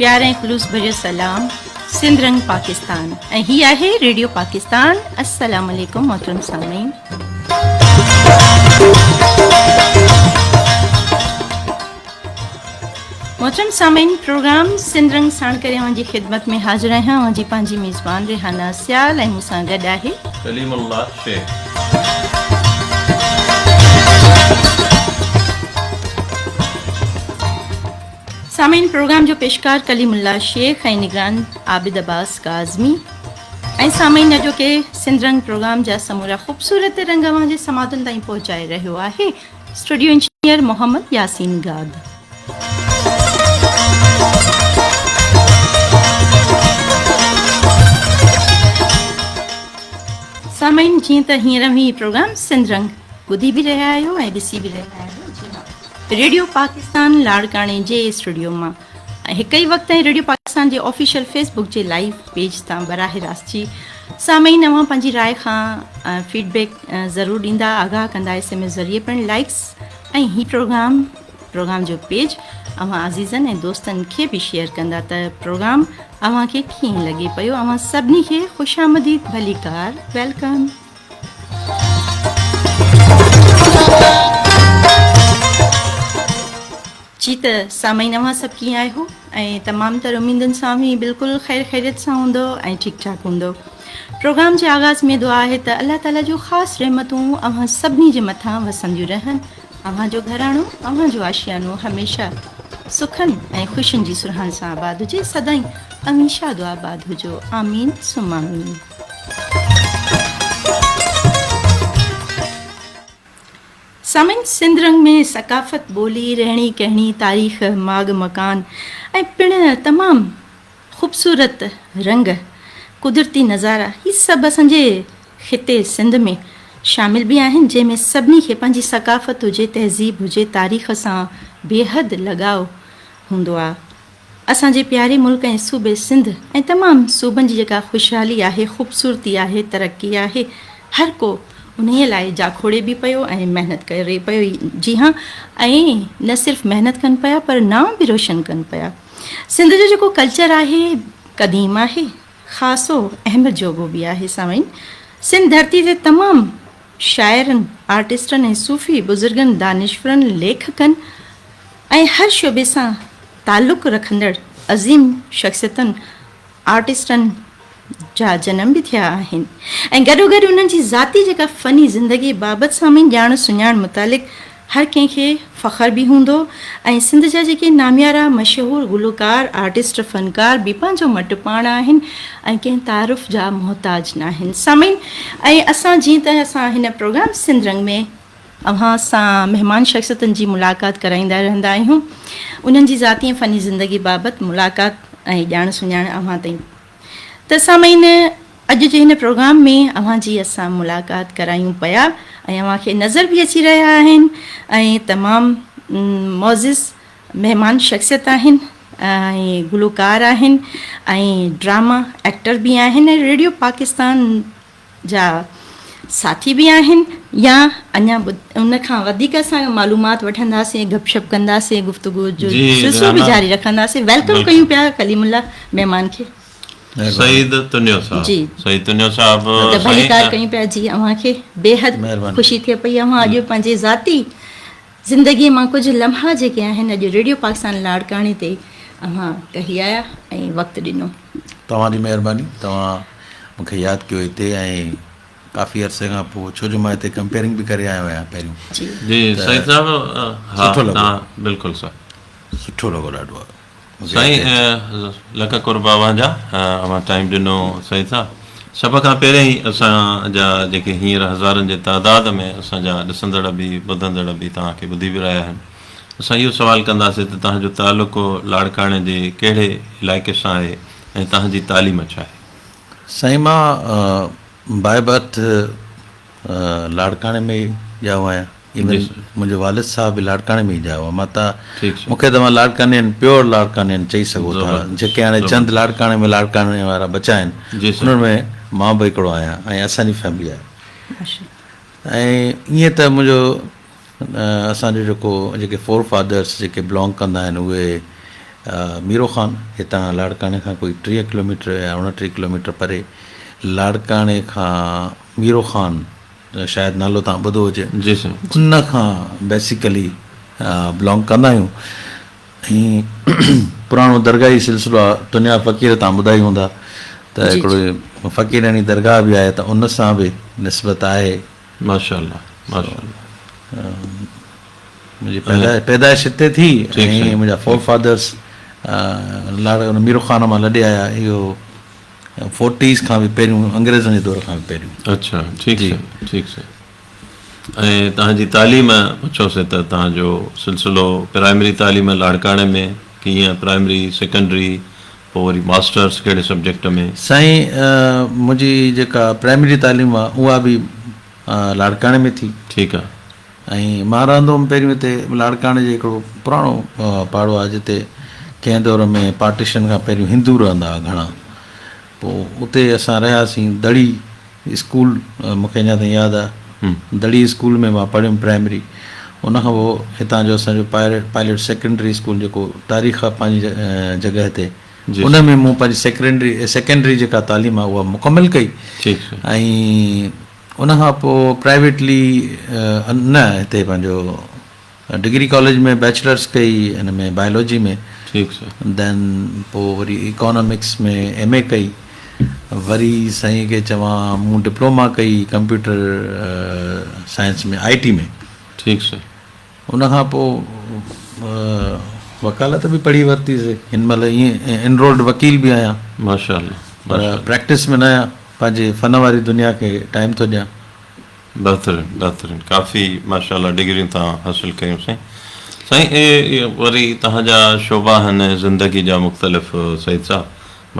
پيار ۽ خلوص ڀريو سلام سنڌ رنگ پاڪستان ۽ هي آهي ريڊيو پاڪستان السلام عليڪم محترم سامعين محترم سامعين پروگرام سنڌ رنگ ساڻ ڪري اوهان جي خدمت ۾ حاضر آهيان اوهان جي پنهنجي ميزبان ريحانه سيال ۽ مون سان گڏ آهي ڪليم الله شيخ. سامعين پروگرام جو پيشڪار ڪليم الله شيخ ۽ نگران عابد عباس ڪاظمي ۽ سامعين اڄوڪي سنڌ رنگ پروگرام جا سمورا خوبصورت رنگ اوهان جي سماعتن تائين پهچائي رهيو آهي اسٽوڊيو انجنيئر محمد ياسين گاد. سامعين جيئن ته هينئر اوهين پروگرام سنڌ رنگ ٻڌي به رهيا آهيو ۽ ڏسي به رهيا آهيو جي ها ريڊيو پاڪستان لاڙڪاڻي جي اسٽوڊيو مان ۽ هڪ ئي وقت ۽ ريڊيو پاڪستان جي آفيشل فيس بڪ جي لائيو پيج تان براهه راست جي سامعين اوهان پنهنجي راء کان فيڊ بيڪ ضرور ڏيندا آگاهه ڪندا ايس ايم ايس ذريعي پڻ لائڪس ۽ هي پروگرام پروگرام جو پيج اوهان عزيزن ۽ دوستن کي به شيئر ڪندا ته پروگرام اوهان کي ڪيئن لڳي پيو اوهان سڀني کي خوش آمديد ڀليڪار welcome. جي ته سامعين اوهان سڀ ڪيئن آهيو ۽ تمام تر اميدن سان اوهين بلڪل خير خيريت سان هوندو ۽ ٺيڪ ٺاڪ هوندو پروگرام جي آغاز ۾ دعا آهي ته الله تعالي جون خاص رحمتون اوهان سڀني جي مٿان وسنديون رهن اوهان جو گهراڻو اوهان جو آشيانو هميشه سکن ۽ خوشين جي سرهاڻ سان آباد هجي سدائين اوهين شاد و آباد هجو آمين ثم آمين. سامعين سنڌ رنگ ۾ ثقافت، ٻولي، رهڻي ڪهڻي، تاريخ، ماڳ مڪان ۽ پڻ تمام خوبصورت رنگ، قدرتي نظارا هي سڀ اسان جي خطي سنڌ ۾ شامل به آهن جنهن ۾ سڀني کي پنهنجي ثقافت هجي تهذيب هجي تاريخ سان بيحد لڳاء هوندو آ. اسان جي پياري ملڪ ۽ صوبي سنڌ ۽ تمام صوبن جي جيڪا خوشحالي آهي، خوبصورتي آهي، ترقي آهي، هر ڪو انهيء لاء جاکوڙي به پيو ۽ محنت ڪري پيو، جي ها ۽ نه صرف محنت ڪن پيا پر نانء به روشن ڪن پيا. سنڌ جو جيڪو ڪلچر آهي قديم آهي، خاصو اهميت جوڳو به آهي. سامعين! سنڌ ڌرتي تي تمام شاعرن، آرٽسٽن ۽ صوفي بزرگن، دانشورن، ليکڪن ۽ هر شعبي سان تعلق رکندڙ عظيم شخصيتن، آرٽسٽن جا جنم به ٿيا آهن ۽ گڏوگڏ انهن جي ذاتي جيڪا فني زندگي بابت سامعين ڄاڻ سڃاڻ متعلق هر ڪنهن کي فخر به هوندو ۽ سنڌ جا جيڪي ناميارا مشهور گلوڪار، آرٽسٽ، فنڪار به پنهنجو مٽ پاڻ آهن ۽ ڪنهن تعارف جا محتاج ناهن. سامعين ۽ اسان جيئن ته اسان هن پروگرام سنڌ رنگ ۾ اوهان سان مهمان شخصيتن جي ملاقات ڪرائيندا رهندا آهيون انهن جي ذاتي ۽ فني زندگي بابت ملاقات ۽ ڄاڻ سڃاڻ اوهان تائين ته سامعين اڄ جي هن پروگرام ۾ اوهان جي اسان ملاقات ڪرايون پيا ۽ اوهان کي نظر به اچي رهيا آهن ۽ تمام معزز مهمان شخصيت آهن ۽ گلوڪار آهن ۽ ڊراما ايڪٽر به آهن ۽ ريڊيو پاڪستان جا ساٿي به آهن يا اڃا ان کان وڌيڪ اسان معلومات وٺنداسين گپ شپ ڪنداسين گفتگو جو سلسلو به جاري رکنداسين welcome ڪيون پيا ڪليم الله مهمان کي سعيد تنيو صاحب جي سعيد تنيو صاحب ته ڀليڪار ڪيون پيا جي اوهان کي بيحد خوشي ٿئي پئي اوهان اڄ پنهنجي ذاتي زندگي مان ڪجهه لمحا جيڪي آهن اڄ ريڊيو پاڪستان لاڙڪاڻي تي اوهان ڪهي آيا ۽ وقت ڏنو. توهان جي مهرباني توهان مون کي ياد ڪيو هتي ۽ ڪافي عرصي کان پوء ڇو جو مان هتي ڪمپيئرنگ به ڪري آيو آهيان پهريون جي. جي ته سعيد صاحب ها سٺو لڳو. توهان بلڪل سر. سٺو لڳو ڏاڍو. سائين لک قرب اوهان جا اوهان ٽائيم ڏنو سعيد صاحب سڀ کان پهرين اسان جا جيڪي هينئر هزارن جي تعداد ۾ اسان جا ڏسندڙ به ٻڌندڙ به توهان کي ٻڌي به رهيا آهن اسان اهو سوال ڪنداسين ته توهان جو تعلق لاڙڪاڻي جي ڪهڙي علائقي سان آهي ۽ توهان جي تعليم ڇا آهي؟ سائين مان باء برٿ لاڙڪاڻي ۾ ئي ڄائو آهيان. ايون منهنجو والد صاحب به لاڙڪاڻي ۾ ئي ڄائو آهي. مان ته مون کي توهان لاڙڪاڻين پيور لاڙڪاڻين چئي سگهو ٿا. جيڪي هاڻي چند لاڙڪاڻي ۾ لاڙڪاڻي وارا بچا آهن انهن ۾ مان به هڪڙو آهيان ۽ اسان جي فيملي آهي. ۽ ائين ته منهنجو اسان جو جيڪو جيڪي فور فادرس جيڪي بلانگ ڪندا آهن اهي ميرو خان هتان لاڙڪاڻي کان ڪوئي 30 ڪلوميٽر يا 29 ڪلوميٽر پري لاڙڪاڻي کان ميرو خان شايد نالو توهان ٻڌو هجي جي سائين. ان کان بيسيڪلي بلانگ ڪندا آهيون ۽ پراڻو درگاهي سلسلو آهي دنيا فقير توهان ٻڌا ئي هوندا ته هڪڙو فقيراڻي درگاهه به آهي ته ان سان به نسبت آهي. ماشاءالله ماشاءالله. منهنجي پيدائش هتي ٿي ۽ منهنجا فور فادرس لاڙ ميرو خان مان لڏي آيا اهو فورٽيز کان به پهريون انگريزن جي دور کان به پهريون. اڇا ٺيڪ سائين ٺيڪ سائين ۽ توهان جي تعليم پڇيوسين ته توهان جو سلسلو پرائمري تعليم لاڙڪاڻي ۾ ڪيئن پرائمري سيڪنڊري پوء وري ماسٽرس ڪهڙي سبجيڪٽ ۾؟ سائين منهنجي جيڪا پرائمري تعليم آ اها به لاڙڪاڻي ۾ ٿي. ٺيڪ آ. ۽ مان رهندو هوم پهريون هتي لاڙڪاڻي جي هڪڙو پراڻو پاڙو آهي جتي ڪنهن دور ۾ پارٽيشن کان پهريون هندو رهندا هئا گهڻا پوء اتي اسان رهياسين دڙي اسڪول مون کي اڃا تائين ياد آهي دڙي اسڪول ۾ مان پڙهيم پرائمري ان کان پوء هتان جو اسان جو پائلٽ سيڪنڊري اسڪول جيڪو تاريخ آهي پنهنجي جڳهه تي ان ۾ مون پنهنجي سيڪنڊري سيڪنڊري جيڪا تعليم آهي اها مڪمل ڪئي ۽ ان کان پوء پرائيويٽلي نه هتي پنهنجو ڊگري ڪاليج ۾ بيچلرس ڪئي ان ۾ بائيولوجي ۾ ٺيڪ سر دين پوء وري اڪانامڪس ۾ ايم اي ڪئي وري سائين کي چوان مون ڊپلوما ڪئي ڪمپيوٽر سائنس ۾ I ٽي ۾ ٺيڪ سر ان کان پوء وڪالت به پڙهي ورتي سي هن مهل ائين انرولڊ وڪيل به آهيان ماشاءالله پر پريڪٽس ۾ نه آهيان پنهنجي فن واري دنيا کي ٽائيم ٿو ڏيان. بهترين بهترين ڪافي ماشاءالله ڊگريون توهان حاصل ڪيون سائين سائين اهي وري توهان جا شعبا آهن زندگي جا مختلف سعيد صاحب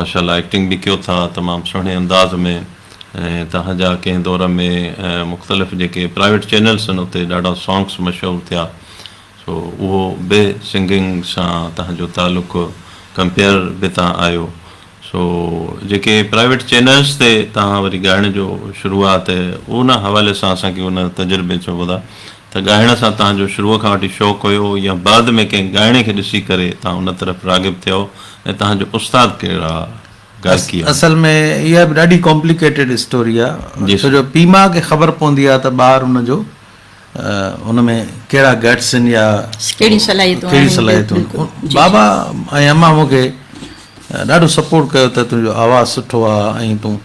ماشاءالله ايڪٽنگ به ڪيو ٿا تمام سهڻي انداز ۾ ۽ توهان جا ڪنهن دور ۾ مختلف جيڪي پرائيويٽ چينلس آهن اتي ڏاڍا سانگس مشهور ٿيا سو اهو به سنگنگ سان توهان جو تعلق ڪمپيئر به توهان آهيو سو جيڪي پرائيويٽ چينلز تي توهان وري ڳائڻ جو شروعات ان حوالي سان اسان کي ان تجربي جو ٻڌا ته ڳائڻ سان توهان جو شروع کان وٺي شوق هيو يا بعد ۾ ڪنهن ڳائڻي کي ڏسي ڪري توهان ان طرف راغب ٿيو ۽ توهان جو استاد ڪهڙا گائڪي آهي. اصل ۾ اها به ڏاڍي ڪامپليڪيٽيڊ اسٽوري آهي ڇو جو پيء ماء کي خبر پوندي آهي ته ٻار ان جو ان ۾ ڪهڙا گٽس آهن يا ڪهڙيون صلاحيتون آهن صلاحيتون بابا ۽ اما مون کي ڏاڍو سپورٽ ڪيو ته تنهنجو آواز سٺو آهي ۽ تون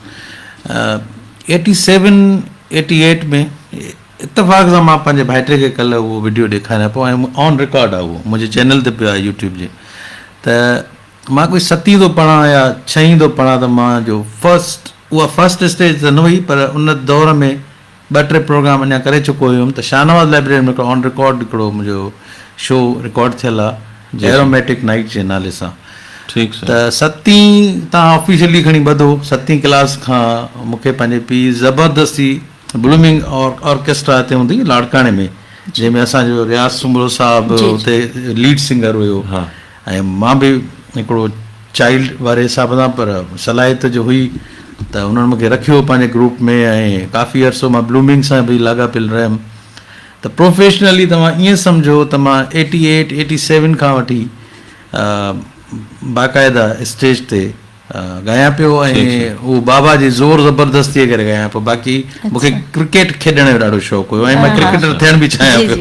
87 88 ۾ اتفاق سان مان پنهنجي ڀائٽي کي ڪلهه اهو وڊيو ڏيکاريان پيو ۽ آن رڪارڊ آهي اهو منهنجي چينل تي پيو آهي يوٽيوب جي ته مان ڪوئي ستين ٿو پڙهان يا ڇهين ٿو پڙهان ته مان جو فرسٽ اها فرسٽ اسٽيج ته نه هئي پر ان دور ۾ ٻه ٽي پروگرام اڃا ڪري چڪو هيم ته شاهنواز لائبريري ۾ هڪڙو آن رڪارڊ هڪڙو منهنجو شو رڪارڊ ٿيل آهي ايروميٽڪ نائيٽ جي نالي سان ته ستين تان آفيشلي کڻي ٻڌو ستين ڪلاس کان مون کي پنهنجي پيء زبردستي بلومنگ آرڪيسٽرا هتي هوندي هئي لاڙڪاڻي ۾ جنهن ۾ اسان جو رياض سومرو صاحب اتي ليڊ سنگر هيو ۽ مان به هڪڙو چائلڊ واري حساب سان پر صلاحيت جو هئي ته انهن مون کي رکيو پنهنجي گروپ ۾ ۽ ڪافي عرصو مان بلومنگ سان به لاڳاپيل رهيم ته پروفيشنلي توهان ائين سمجهو ته مان ايٽي ايٽ ايٽي سيون کان وٺي باقاعده اسٽيج تي ڳايان پيو ۽ اهو بابا جي زور زبردستي ڪري ڳايان پيو باقي مون کي ڪرڪيٽ کيڏڻ جو ڏاڍو شوق هيو ۽ مان ڪرڪيٽر ٿيڻ به چاهيان پيو.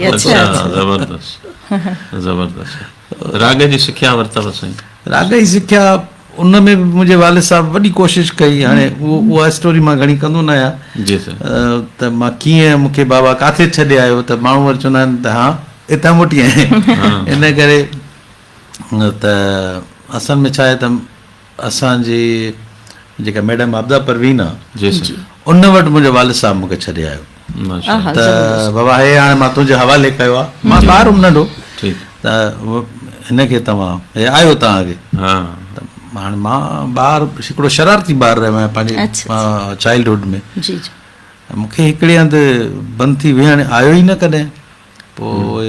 زبردست زبردست راڳ جي سکيا ورتل سائين. راڳ جي سکيا ان ۾ به منهنجي والد صاحب وڏي ڪوشش ڪئي هاڻي اها اسٽوري مان گهڻي ڪندو نه آهيان جي سر ته مان ڪيئن مون کي بابا ڪاٿي ڇڏي آيو ته ماڻهو وري چوندا آهن ته ها اتان موٽي آئين ان ڪري ته اصل ۾ ڇا آهي ته اسان جي جيڪا ميڊم عابده پروين آ جي سر ان وٽ منهنجو والد صاحب مون کي ڇڏي آيو ته بابا هي هاڻي مان تنهنجي حوالي ڪيو آ مان ٻار هوم ننڍو ته هن کي توهان هي آيو توهان کي ته هاڻي مان ٻار هڪڙو شرارتي ٻار رهيو آهيان پنهنجي چائلڊ هوڊ ۾ مون کي هڪڙي هنڌ بند ٿي ويهڻ آيو ئي نه ڪڏهن پوء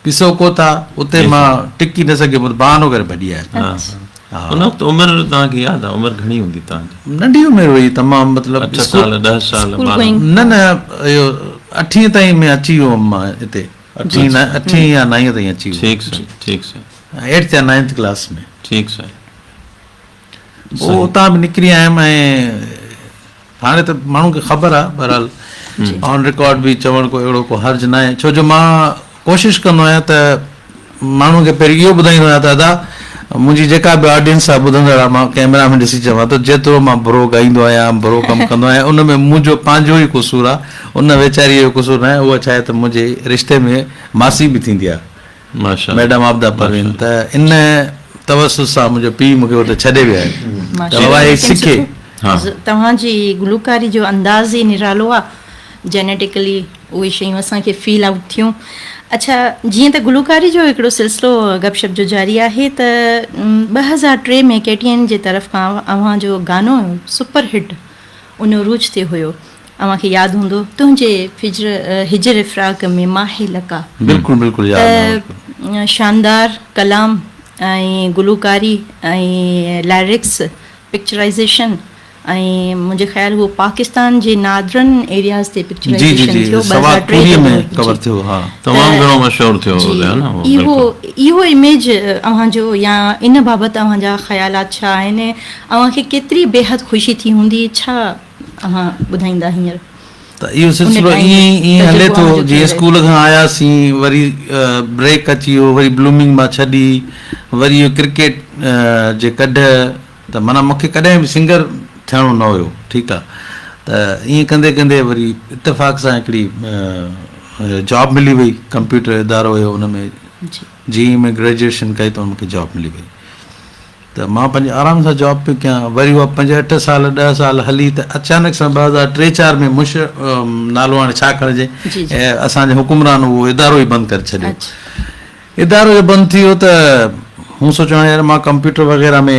پيسو ڪوتا اتي مان ٽڪي نه سگهيم بهانو ڪري ڀڄي آيس. ان وقت عمر توهان کي ياد آ عمر گهڻي هوندي توهان جي؟ ننڍي عمر هئي تمام مطلب 8 سال 10 سال 12 نه نه اهو اٺين تائين ۾ اچي ويو هوم مان اتي اٺين اٺين يا نائين تائين اچي ويو ٺيڪ سائين ٺيڪ سائين. ايٽٿ يا نائنٿ ڪلاس ۾. ٺيڪ سائين. پوء اتان به نڪري آيم ۽ هاڻي ته ماڻهن کي خبر آهي بهرحال آن رڪارڊ به چوڻ ڪو اهڙو ڪو حرج ناهي ڇو جو مان ڪوشش ڪندو آهيان ته ماڻهن کي پهرين اهو ٻڌائيندو آهيان ته ادا منهنجي جيڪا به آڊينس آهي ٻڌندڙ آهي مان ڪئميرا ۾ ڏسي چوان ٿو جيترو مان برو ڳائيندو آهيان برو ڪم ڪندو آهيان ان ۾ منهنجو پنهنجو ئي قصور آهي ان ويچاريء جو قصور ناهي اها ڇا آهي ته منهنجي رشتي ۾ ماسي به ٿيندي آهي ميڊم عابده پروين ته ان توسط سان منهنجو پيء مون کي اتي ڇڏي ويو آهي ته بابا هي سکي. توهان جي گلوڪاري جو انداز ئي نرالو آ جينيٽيڪلي اهي شيون اسان کي فيل آئوٽ ٿيون. اڇا جيئن ته گلوڪاري جو هڪڙو سلسلو گپ شپ جو جاري آهي ته 2003 ۾ ڪي ٽي اين جي طرف کان اوهان جو گانو سپر هٽ ان عروج تي هيو اوهان کي ياد هوندو تنهنجي فجر هجر فراق ۾ ماهي لقا. بلڪل بلڪل ياد آهي. ته شاندار ڪلام ۽ گلوڪاري ۽ لائرڪس پڪچرائيزيشن ۽ منهنجي خيال هو پاڪستان جي نادرن ايرياز تي جي جي پڪچرائيزيشن جي ٿيو سوات 2003 پوري ۾ جي ڪور ٿيو ها. تمام ته گهڻو مشهور ٿيو جي هو نه اهو اهو بلڪل. اهو اميج اوهان جو يا ان بابت اوهان جا خيالات ڇا آهن اوهان کي ڪيتري بيحد خوشي ٿي هوندي ڇا اوهان ٻڌائيندا هينئر. ته اهو ان سلسلو ٽائيم ائين ئي ائين هلي تجربو ٿو اوهان جو جيئن ڪيئن رهيو. اسڪول کان آياسين وري بريڪ اچي ويو وري بلومنگ مان ڇڏي وري اهو ڪرڪيٽ جي ڪڍ ته معنيٰ مون کي ڪڏهن به سنگر ٿيڻو نه هيو ٺيڪ آ ته ائين ڪندي ڪندي وري اتفاق سان هڪڙي جاب ملي وئي ڪمپيوٽر ادارو هيو ان ۾ جيئن ئي مون گريجوئيشن ڪئي ته مون کي جاب ملي وئي ته مان پنهنجي آرام سان جاب پيو ڪيان وري اها پنج اٺ سال ڏهه سال هلي ته اچانڪ سان 2003 چار ۾ مش نالو هاڻي ڇا کڻجي اسان جي حڪمران اهو ادارو ئي بند ڪري ڇڏيو ادارو جو بند ٿي ويو ته مون سوچيو هاڻي يار مان ڪمپيوٽر وغيره ۾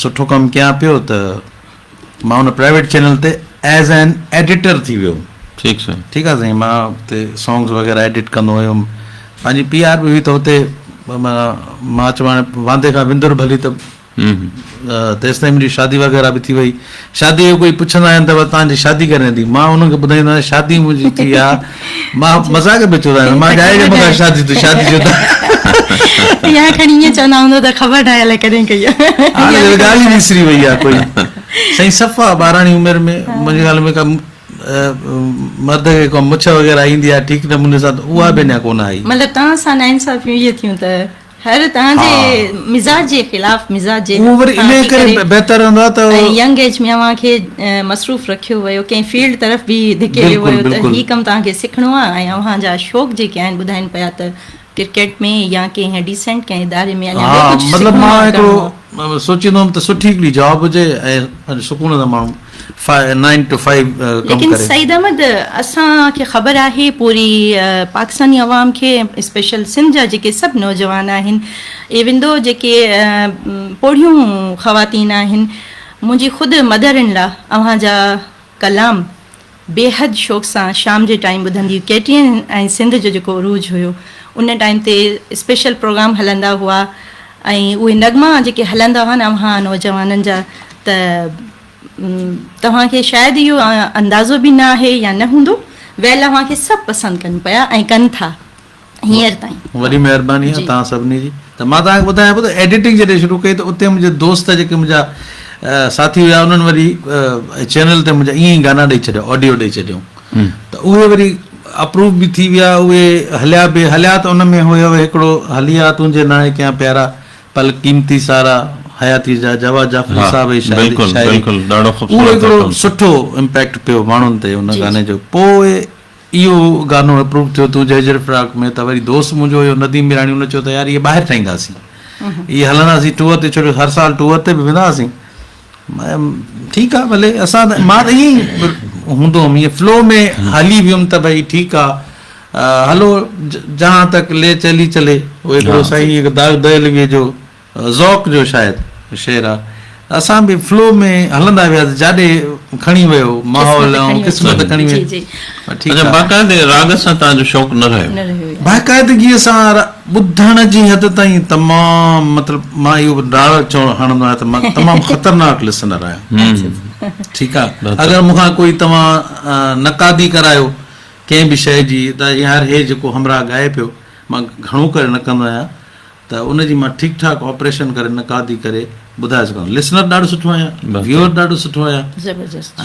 سٺو ڪم ڪيان پيو ته مان ان پرائيويٽ چينل تي ايز اين ايڊيٽر ٿي ويو. ٺيڪ سائين. ٺيڪ آ سائين مان اتي سانگز وغيره ايڊٽ ڪندو هيم پنهنجي پي آر به هئي ته اتي مان چيو هاڻي واندي کان وندر ڀلي ته تيستائين منهنجي شادي وغيره به ٿي وئي. شادي جو ڪوئي پڇندا آهن ته توهان جي شادي ڪڏهن ٿي؟ مان انهن کي ٻڌائيندو آهيان شادي منهنجي ٿي آ. مان مذاق ۾ چوندا آهن مان ڄائي ڄم کان شادي ٿي شادي شده. يا کڻي ائين چوندا هوندو ته خبر ناهي الائي ڪڏهن ڪئي آ. هاڻي ته ڳالهه ئي وسري وئي آ ڪوئي. سائين صفا ٻاراڻي عمر ۾ منهنجي خيال ۾ ڪا مرد کي ڪا مڇ وغيره ايندي آ ٺيڪ نموني سان ته اها به اڃا ڪونه آئي. مطلب توهان سان ناانصافيون اهي ٿيون ته هر توهان جي مزاج جي خلاف مزاج جي اهو وري انهي ڪري بهتر رهندو آهي ته ۽ ينگ ايج ۾ اوهان کي مصروف رکيو ويو ڪنهن فيلڊ طرف به ڌڪيليو ويو ته هي ڪم توهان کي سکڻو آهي ۽ اوهان جا شوق جيڪي آهن ٻڌائين پيا ته ڪرڪيٽ ۾ يا ڪنهن ڊيسنٽ ڪنهن اداري ۾ اڃا ٻيو ڪجهه مطلب مان هڪڙو سوچيندو هوم ته سٺي هڪڙي جاب هجي ۽ سڪون سان ماڻهو نائن ٽو فائيو ڪم ليڪن ڪري. سعيد احمد اسان کي خبر آهي پوري پاڪستاني عوام کي اسپيشل سنڌ جا جيڪي سڀ نوجوان آهن ايون دو جيڪي پوڙهيون خواتين آهن منهنجي خود مدر ان لا اوهان جا ڪلام بيحد شوق سان شام جي ٽائيم ٻڌندي هئي ڪي ٽي اين ۽ سنڌ جو جيڪو عروج هيو ان ٽائيم تي اسپيشل پروگرام هلندا هئا ۽ اهي نغما جيڪي هلندا هئا نه اوهان نوجوانن جا ته توهان کي شايد اهو اندازو به نه آهي يا نه هوندو ويل اوهان کي سڀ پسند ڪن پيا ۽ ڪن ٿا هينئر تائين. وڏي مهرباني آهي توهان سڀني جي ته مان توهان کي ٻڌايان پيو ته ايڊيٽنگ جڏهن شروع ڪئي ته اتي منهنجي دوست جيڪي منهنجا ساٿي هيا انهن وري چينل تي منهنجا ائين ئي گانا ڏئي ڇڏيا آڊيو ڏئي ڇڏيائون ته اهي وري اپروو به ٿي ويا اهي هليا به هليا ته ان ۾ هيو هڪڙو هلي آ تنهنجي نانء ڪيان پيارا پل قيمتي سارا حياتي جا جواد جعفري صاحب جي شاعري بلڪل بلڪل ڏاڍو اهو خوبصورت هڪڙو آئٽم. سٺو امپيڪٽ پيو ماڻهن تي ان گاني جو پوء اهو گانو اپروو ٿيو تون جهجر فراق ۾ ته وري دوست منهنجو هيو نديم ميراڻي ان چيو ته يار اهي ٻاهر ٺاهينداسين اهي هلنداسين ٽوئر تي ڇو جو هر سال ٽوئر تي به ويندا هئاسين ٺيڪ آ ڀلي اسان ته مان ته ائين ئي هوندو هوم ائين فلو ۾ هلي ويم ته ڀئي ٺيڪ آ هلو جهان تڪ لي چلي چلي اهو هڪڙو سائين هڪ داغ دهلويء جو ذوق جو شايد شعر آ اسان به فلو ۾ هلندا وياسين جاڏي کڻي ويو ماحول ۽ قسمت کڻي وئي ٺيڪ اچا آ. باقاعدي راڳ سان توهان جو شوق نه رهيو. باقاعدگيء سان ٻڌڻ جي حد تائين تمام مطلب مان اهو به ڊاڙ چوڻ هڻندو آهيان ته مان تمام خطرناڪ لسنر آهيان ٺيڪ آ اگر مون کان ڪوئي توهان نقادي ڪرايو ڪنهن به شيء جي ته يار هي جيڪو همراهه ڳائي پيو مان گهڻو ڪري نه ڪندو آهيان. ته ان جي مان ٺيڪ ٺاڪ آپريشن ڪري نقادي ڪري ٻڌائي سگهان ٿو. لسنر ڏاڍو سٺو آهيان، ويوئر ڏاڍو سٺو آهيان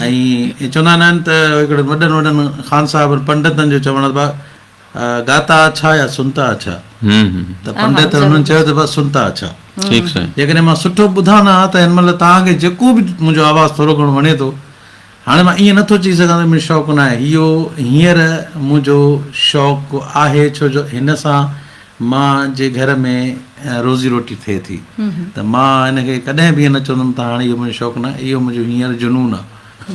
۽ چوندا آهن ته هڪڙن وڏن وڏن خان صاحبن پنڊتن جو چوڻ آهي ته گاتا اڇا يا سنتا اڇا ته پنڊت انهن چيو ته بس سنتا اڇا. جيڪڏهن مان سٺو ٻڌان نه ها ته هن مهل توهان کي جيڪو به منهنجو آواز ٿورو گهڻو وڻي ٿو هاڻي مان ائين نٿو چئي سگهان ته منهنجو شوق ناهي. اهو هينئر منهنجو شوق آهي ڇو جو هن سان مان جي گهر ۾ روزي روٽي ٿئي ٿي ته مان هن کي ڪڏهن به ائين نه چوندم ته هاڻي اهو منهنجو شوق ناهي، اهو منهنجو هينئر جنون آهي.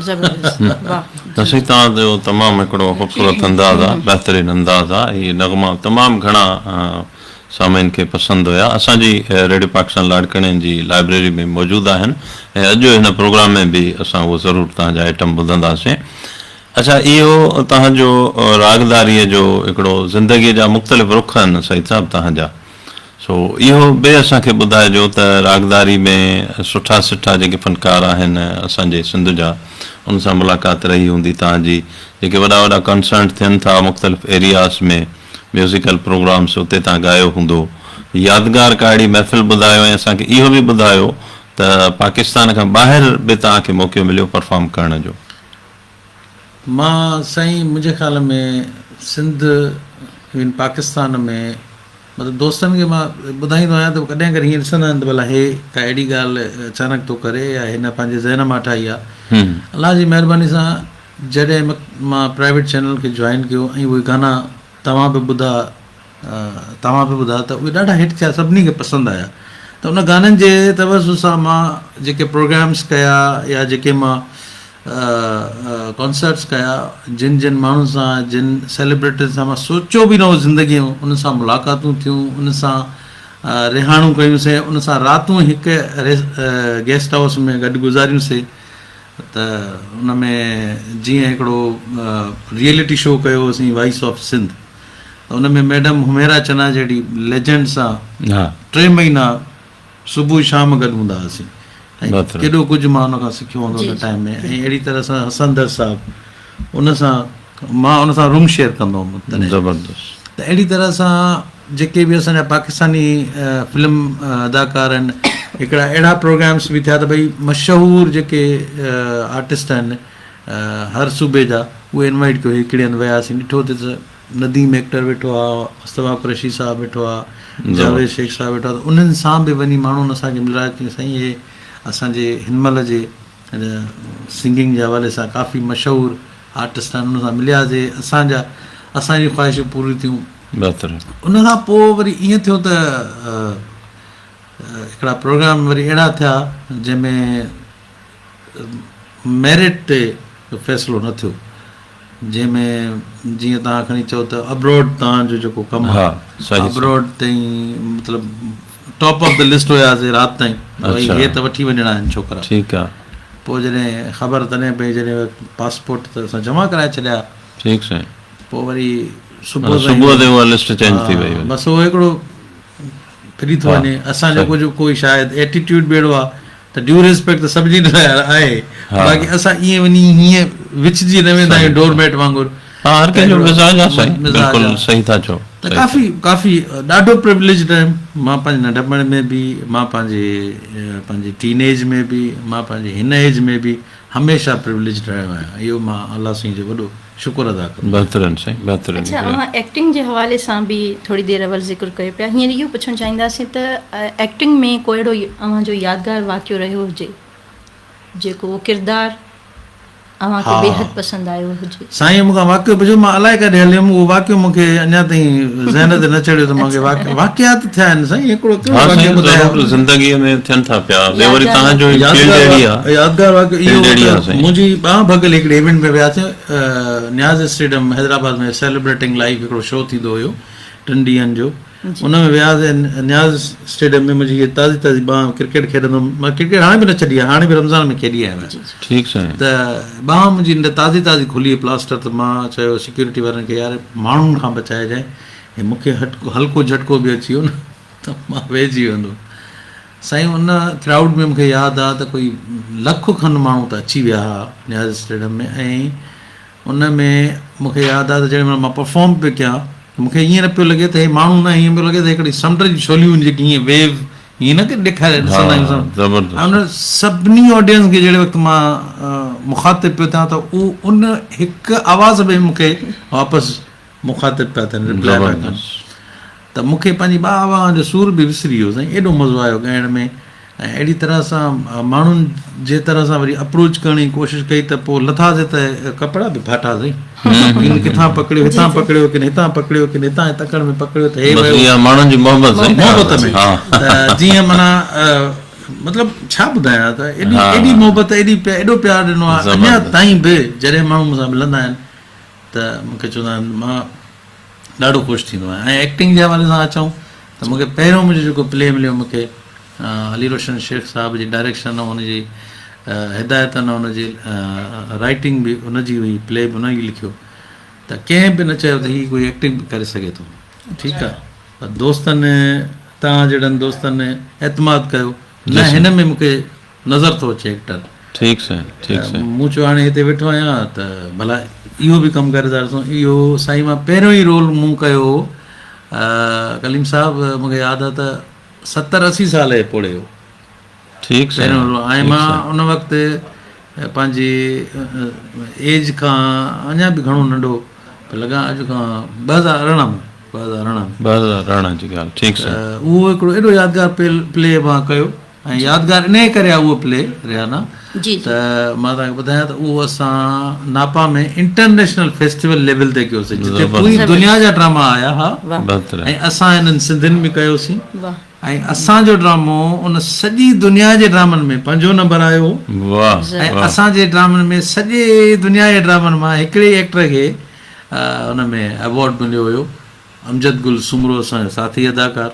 زبردست واه. ته سائين توهان جو تمام هڪڙو خوبصورت انداز آ بهترين انداز آ هي نغما تمام گهڻا سامعين کي پسند هيا اسان جي ريڊيو پاڪستان لاڙڪاڻي جي لائبريري ۾ موجود آهن ۽ اڄ هن پروگرام ۾ به اسان اهو ضرور توهان جا آئٽم ٻڌنداسين اڇا اهو توهان جو راڳداري جو هڪڙو زندگي جا مختلف رخ آهن سعيد صاحب توهان جا سو اهو به اسان کي ٻڌائجو ته راڳداري ۾ سٺا سٺا جيڪي فنڪار آهن اسان جي سنڌ جا ان سان ملاقات رهي هوندي توهان جي جيڪي وڏا وڏا ڪنسرٽ ٿين ٿا مختلف ايرياز ۾ ميوزيڪل پروگرامس اتي توهان ڳايو هوندو يادگار ڪا اهڙي محفل ٻڌايو ۽ اسان کي اهو به ٻڌايو ته پاڪستان کان ٻاهر به توهان کي موقعو مليو پرفارم ڪرڻ جو. مان سائين منهنجي خيال ۾ سنڌ ايون پاڪستان ۾ مطلب دوستن کي مان ٻڌائيندو آهيان ته ڪڏهن ڪڏهن هيئن ڏسندا آهن ته ڀلا هي ڪا اهڙي ڳالهه اچانڪ ٿو ڪري يا هن پنهنجي ذهن مان ٺاهي آهي الله جي مهرباني سان جڏهن مان پرائيويٽ چينل کي جوائن ڪيو ۽ اهي گانا توهان به ٻڌا توهان به ٻڌا ته اهي ڏاڍا هٽ ٿيا سڀني کي پسند آيا ته ان گانن جي توسط سان مان جيڪي پروگرامس ڪيا يا جيڪي مان ڪانسرٽس ڪيا جن جن ماڻهن سان جن سيلبريٽين سان مان سوچيو به نه هو زندگي ۾ انهن سان ملاقاتون ٿيون انهن سان رهاڻون ڪيون سين انهن سان راتون هڪ گيسٽ هائوس ۾ گڏ گذاريون سين ته ان ۾ جيئن هڪڙو ريئلٽي شو ڪيو هوسين وائس آف سنڌ ته ان ۾ ميڊم حميرا چنا جهڙي ليجنڊ سان 3 مهينا صبح شام گڏ هوندا هئاسين ۽ ڪيڏو ڪجهه مان ان کان سکيو هوندو ان ٽائيم ۾ ۽ اهڙي طرح سان حسن در صاحب ان سان مان ان سان روم شيئر ڪندو هوم تڏهن زبردست ته اهڙي طرح سان جيڪي به اسان جا پاڪستاني فلم اداڪار آهن هڪڙا اهڙا پروگرامس به ٿيا ته ڀئي مشهور جيڪي آرٽسٽ آهن هر صوبي جا اهي انوائٽ ڪيو هڪڙي هنڌ وياسين ڏٺو ته نديم ايڪٽر ويٺو آ، مصطفيٰ قريشي صاحب ويٺو آ، جاويد شيخ صاحب ويٺو آ ته انهن سان به وڃي ماڻهن اسان کي ملايو چيائين سائين اهي اسان جي هن مهل جي سنگنگ جي حوالي سان ڪافي مشهور آرٽسٽ آهن انهن سان ملياسي اسان جا اسان جون خواهشون پوريون ٿيون. بهترين. ان کان پوء وري ائين ٿيو ته هڪڙا پروگرام وري اهڙا ٿيا جنهن ۾ ميرٽ تي فيصلو نه ٿيو جنهن ۾ جيئن توهان کڻي چئو ته ابراڊ توهان جو جيڪو ڪم آهي ابراڊ تائين مطلب ٽاپ آف the list هياسي رات تائين ڀئي هي ته وٺي وڃڻا آهن ڇوڪرا ٺيڪ آهي پوء جڏهن خبر تڏهن پئي جڏهن پاسپورٽ ته اسان جمع ڪرائي ڇڏيا ٺيڪ سائين پوء وري صبح صبح تي اها لسٽ چينج ٿي وئي بس اهو هڪڙو ڦري ٿو وڃي اسان جو ڪجهه ڪوئي شايد ايٽيٽيوڊ به اهڙو آهي ته ڊيو ريسپيڪٽ ته سڀ جي لاء آهي باقي اسان ائين وڃي هيئن وڇجي نه ويندا آهيون ڊور ميٽ وانگر. ها هر ڪنهن جو مزاج آهي سائين بلڪل صحيح ٿا چئو. ته ڪافي ڪافي ڏاڍو پروليجڊ رهيم مان پنهنجي ننڍپڻ ۾ به مان پنهنجي پنهنجي ٽين ايج ۾ به مان پنهنجي هن ايج ۾ به هميشه پروليجڊ رهيو آهيان اهو مان الله سائين جو وڏو شڪر ادا ڪندو آهيان. بهترين سائين بهترين. اڇا اوهان ايڪٽنگ جي حوالي سان به ٿوري دير اول ذڪر ڪيو پيا هينئر اهو پڇڻ چاهينداسين ته ايڪٽنگ ۾ ڪو اهڙو اوهان جو يادگار واقعو رهيو هجي جيڪو اهو ڪردار اوهان کي بيحد پسند آيو هجي. سائين مون کان واقعو پڇيو مان الائي ڪاڏي هلي ويم اهو واقعو مون کي اڃا تائين ذهن تي نه چڙهيو ته مون کي واقعا ته ٿيا آهن سائين هڪڙو ڪهڙو واقعو ٻڌايان. ضرور زندگيء ۾ ٿين ٿا پيا ٻيو وري توهان جو فيلڊ اهڙي آهي. يادگار واقعو اهو ته منهنجي ٻانهن ڀڳل هڪڙي ايونٽ ۾ وياسين نياز اسٽيڊيم حيدرآباد ۾ سيلبريٽنگ لائيف هڪڙو شو ٿيندو هيو ٽن ڏينهن جو ان ۾ وياسين نياز اسٽيڊيم ۾ منهنجي هيء تازي تازي ٻانهن ڪرڪيٽ کيڏندو هوم مان ڪرڪيٽ هاڻي به نه ڇڏي آهي هاڻي به رمضان ۾ کيڏي آيو آهيان ٺيڪ سائين. ته ٻانهن منهنجي تازي تازي کلي پلاسٽر ته مان چيو سيڪيورٽي وارن کي يار ماڻهن کان بچائجانء هي مون کي هلڪو جهٽڪو به اچي ويو نه ته مان ويهجي ويندو. سائين ان ڪرائوڊ ۾ مون کي ياد آ ته ڪوئي لک کن ماڻهو ته اچي ويا ها نياز اسٽيڊيم ۾ ۽ ان ۾ مون کي ياد آ ته جيڏي مهل مان پرفارم پيو ڪيان ته مون کي ائين نه پيو لڳي ته هي ماڻهو نه ائين پيو لڳي ته هڪڙي سمنڊ جون ڇوليون آهن جيڪي ائين ويو ائين نه ڪي ڏيکاري ڏسندا آهيون زبردست ۽ ان سڀني آڊينس کي جهڙي وقت مان مخاطب پيو ٿيان ته اهو ان هڪ آواز ۾ مون کي واپس مخاطب پيا ٿين رپلائي پيا ڪن ته مون کي پنهنجي ٻاهه واهه جو سور به وسري ويو سائين ايڏو مزو آيو ڳائڻ ۾ ۽ اهڙي طرح سان ماڻهن جي طرح سان وري اپروچ ڪرڻ جي ڪوشش ڪئي ته پوء لٿاسي ته ڪپڙا به ڦاٽا سائين ڪن ڪٿان پڪڙيو هتان پڪڙيو ڪن هتان پڪڙيو ڪن هتان تڪڙ ۾ پڪڙيو ته هي ويو اها ماڻهن جي محبت سائين محبت ۾ ته جيئن معنيٰ مطلب ڇا ٻڌايان ته ايڏي ايڏي محبت ايڏي ايڏو پيار ڏنو آهي اڃا تائين به جڏهن ماڻهو مون سان ملندا آهن ته مون کي چوندا آهن مان ڏاڍو خوش ٿيندو آهيان ۽ ايڪٽنگ جي حوالي سان اچون ته مون کي پهريون منهنجو جيڪو پلي مليو مون کي علي روشن شيخ صاحب جي ڊائريڪشن ۽ ان جي هدايتن ۽ ان جي رائٽنگ به ان جي هئي پلي به ان ئي لکيو ته ڪنهن به نه چيو ته هي ڪوئي ايڪٽنگ به ڪري سگهي ٿو ٺيڪ آهي پر دوستن توهان جهڙن دوستن اعتماد ڪيو نه هن ۾ مون کي نظر ٿو اچي ايڪٽر. ٺيڪ سائين ٺيڪ سائين. مون چيو هاڻي هتي ويٺو آهيان ته ڀلا اهو به ڪم ڪري ٿا ڏسون. اهو سائين مان پهريون ئي رول مون ڪيو هو ڪليم صاحب مون کي ياد آهي ته 70 80 سال جي پوڙهي هو. ٺيڪ سائين. پهريون رول ۽ مان ان وقت پنهنجي ايج کان اڃا به گهڻو ننڍو پيو لڳان اڄ کان 2018 ۾ 2018 ۾ 2018 جي ڳالهه ٺيڪ سائين. اهو هڪڙو ايڏو يادگار پلي مان ڪيو. ۽ يادگار انهيء ڪري آهي اهو پلي ريحانه ته مان توهان کي ٻڌايان ته اهو اسان ناپا ۾ انٽرنيشنل فيسٽيول ليول تي ڪيوسين جتي پوري دنيا جا ڊراما آيا ها ۽ اسان هنن سنڌين به ڪيوسين ۽ اسان جو ڊرامو ان سڄي دنيا جي ڊرامن ۾ پنجون نمبر آيو هو ۽ اسان جي ڊرامن ۾ سڄي دنيا جي ڊرامن مان هڪڙي ئي ايڪٽر کي ان ۾ ايوارڊ مليو هيو امجد گل سومرو اسان جو ساٿي اداڪار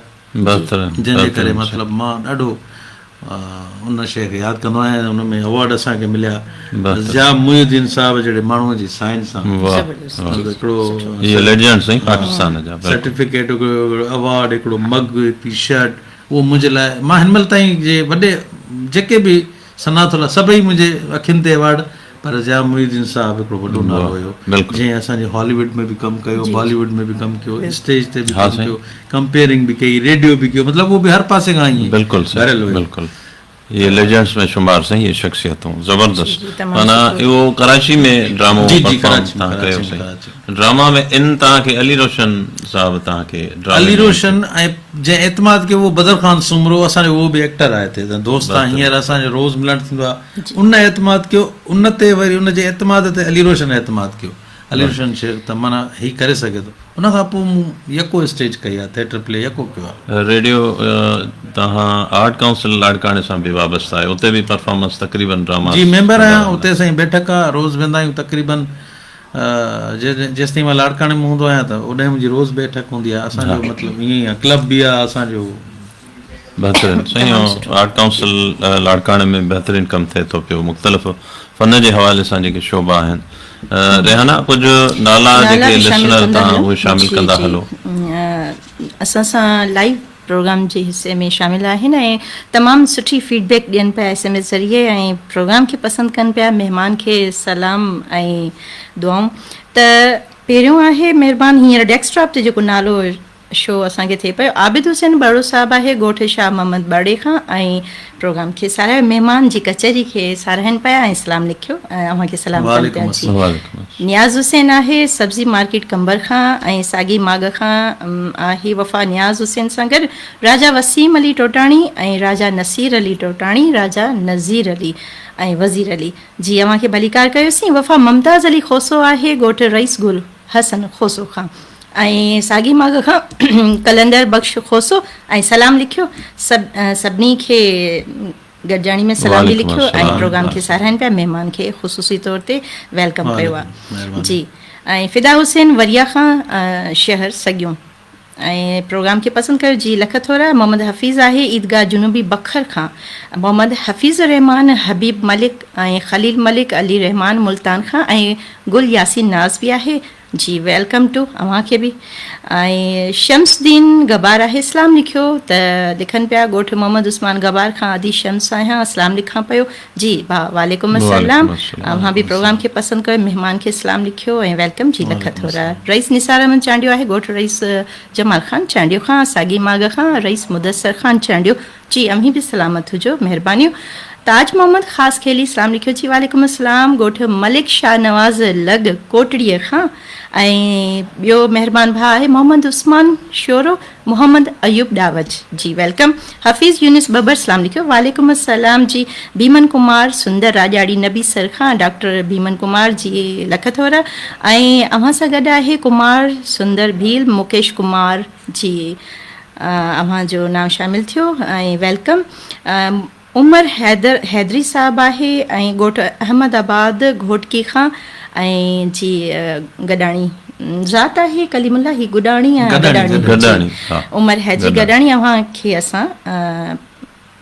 بهترين جنهن جي ڪري مطلب مان ڏاڍو ان شيء کي ياد ڪندو آهيان ان ۾ ايوارڊ اسان کي مليا ضياء محي الدين صاحب جهڙي ماڻهوء جي سائن سان هڪڙو اهي ليجنڊ سائين پاڪستان جا سرٽيفڪيٽ هڪڙو ايوارڊ هڪڙو مگ هڪڙي شرٽ اهو منهنجي لاء مان هن مهل تائين جي وڏي جيڪي به ثنا ٿو لاء سڀئي منهنجي اکين تي ايوارڊ پر ضياء محي الدين صاحب هڪڙو وڏو نالو هيو جنهن اسان جي هالي ووڊ ۾ به ڪم ڪيو بالي ووڊ ۾ به ڪم ڪيو اسٽيج تي به ڪم ڪيو ڪمپيئرنگ به ڪئي ريڊيو به ڪيو مطلب اهو به هر پاسي کان ائين بلڪل ڀريل هيو بلڪل اهي ليجنڊس ۾ شمار سائين اهي شخصيتون زبردست معنيٰ اهو ڪراچي ۾ ڊرامو پرفارم تهان ڪيو سائين ڊراما ۾ ان تهان کي علي روشن صاحب تهان کي ڊرامي علي روشن ۽ جنهن اعتماد ڪيو اهو بدر خان سومرو اسان جو اهو به ايڪٽر آهي هتي دوست آهي هينئر اسان جو روز ملڻ ٿيندو آهي ان اعتماد ڪيو ان تي وري ان جي اعتماد تي علي روشن اعتماد ڪيو علي روشن شيخ ته معنيٰ هي ڪري سگهي ٿو ان کان پوء مون يڪو اسٽيج ڪئي آهي ٿيٽر پلي يڪو ڪيو آهي. ريڊيو توهان آرٽ ڪائونسل لاڙڪاڻي سان به وابسته آهيو اتي به پرفارمنس تقريبن ڊراما جي ميمبر آهيان اتي سائين بيٺڪ آهي روز ويندا آهيون تقريبن جيستائين مان لاڙڪاڻي ۾ هوندو آهيان ته اوڏانهن منهنجي روز بيٺڪ هوندي آهي اسان جو مطلب ائين ئي آهي ڪلب به آهي اسان جو. بهترين سائين آرٽ ڪائونسل لاڙڪاڻي ۾ بهترين ڪم ٿئي ٿو پيو مختلف فن جي حوالي سان جيڪي شعبا آهن ريحانه ڪجهه نالا جيڪي لسنر تان اهي شامل ڪندا هلو. اسان سان لائيو پروگرام جي حصي ۾ شامل آهن ۽ تمام سٺي فيڊ بيڪ ڏين پيا ايس ايم ايس ذريعي ۽ پروگرام کي پسند ڪن پيا مهمان کي سلام ۽ دعائون ته پهريون آهي مهربان هينئر ڊيسڪ ٽاپ تي جيڪو نالو شو اسان کي ٿئي پيو عابد حسين ٻرڙو صاحب آهي ڳوٺ شاهه محمد ٻرڙي کان ۽ پروگرام کي ساراهيو مهمان جي ڪچهري کي ساراهين پيا ۽ سلام لکيو ۽ اوهان کي سلام ڪن پيا جي نياز حسين آهي سبزي مارڪيٽ قمبر کان ۽ ساڳي ماڳ کان آهي وفا نياز حسين سان گڏ راجا وسيم علي ٽوٽاڻي ۽ راجا نصير علي ٽوٽاڻي راجا نذير علي ۽ وزير علي جي اوهان کي ڀليڪار ڪيوسين وفا ممتاز علي کوسو آهي ڳوٺ رئيس گل حسن کوسو کان ۽ ساڳي ماڳ کان قلندر بخش کوسو ۽ سلام لکيو سڀ سڀني کي گڏجاڻي ۾ سلام به لکيو ۽ پروگرام کي ساراهين پيا مهمان کي خصوصي طور تي welcome ڪيو آهي جي ۽ فدا حسين وريا کان شهر سڳيون ۽ پروگرام کي پسند ڪيو جي لک ٿورا محمد حفيظ آهي عيدگاهه جنوبي بکر کان محمد حفيظ الرحمان حبيب ملڪ ۽ خليل ملڪ علي رحمان ملتان کان ۽ گل ياسين ناز به آهي. جي welcome two اوهان کي به. ۽ شمس الدين غبار آهي اسلام لکيو ته لکن پيا ڳوٺ محمد عثمان غبار کان ادي شمس آهيان اسلام لکان پيو جي ڀاء وعليڪم السلام اوهان به پروگرام کي پسند ڪيو مهمان کي اسلام لکيو ۽ welcome جي لک ٿورا. رئيس نثار احمد چانڊيو آهي ڳوٺ رئيس جمال خان چانڊيو کان ساڳي ماڳ کان رئيس مدثر خان چانڊيو جي اوهين به سلامت هجو مهربانيون. تاج محمد خاصخيلي سلام لکيو جي وعليڪم السلام ڳوٺ ملڪ شاهنواز لڳ ڪوٽڙي کان ۽ ٻيو مهربان ڀاء آهي محمد عثمان شورو محمد ايوب ڏاوچ جي welcome. Hafeez Younis Babbar سلام لکيو وعليڪم السلام جي ڀيمن ڪمار سندر راڄاڙي نبي سر کان ڊاڪٽر ڀيمن ڪمار جي لک ٿورا ۽ اوهان سان گڏ آهي ڪمار سندر ڀيل مڪيش ڪمار جي اوهان جو نانء شامل ٿيو ۽ welcome. عمر حيدر حيدري صاحب آهي ۽ ڳوٺ احمد آباد گهوٽڪي کان ۽ جي گڏاڻي ذات آهي ڪليم الله هي گڏاڻي يا گڏاڻي گڏاڻي عمر حيدري گڏاڻي اوهان کي اسان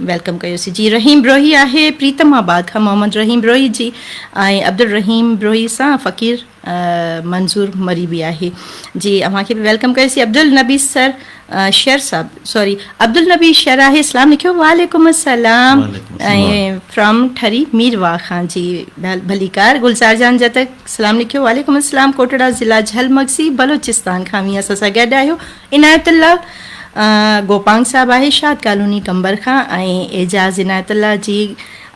welcome ڪيوسين جي رحيم بروهي آهي پريتم آباد کان محمد رحيم بروهي جي ۽ عبدالرحيم بروهي سان فقير منظور مري به آهي جي اوهان کي به welcome ڪيوسين عبدالنبي سر شر صاحب سوري عبدالنبي شر آهي اسلام لکيو وعليڪم السلام ۽ فرام ٺري مير واھ کان جي ڀليڪار گلزار جان جتڪ سلام لکيو وعليڪم السلام ڪوٽڙا ضلع جھل مگسي بلوچستان کان اوهين اسان سان گڏ آهيو عنايت الله گوپانگ صاحب آهي شاد ڪالوني قمبر کان ۽ اعجاز عنايت الله جي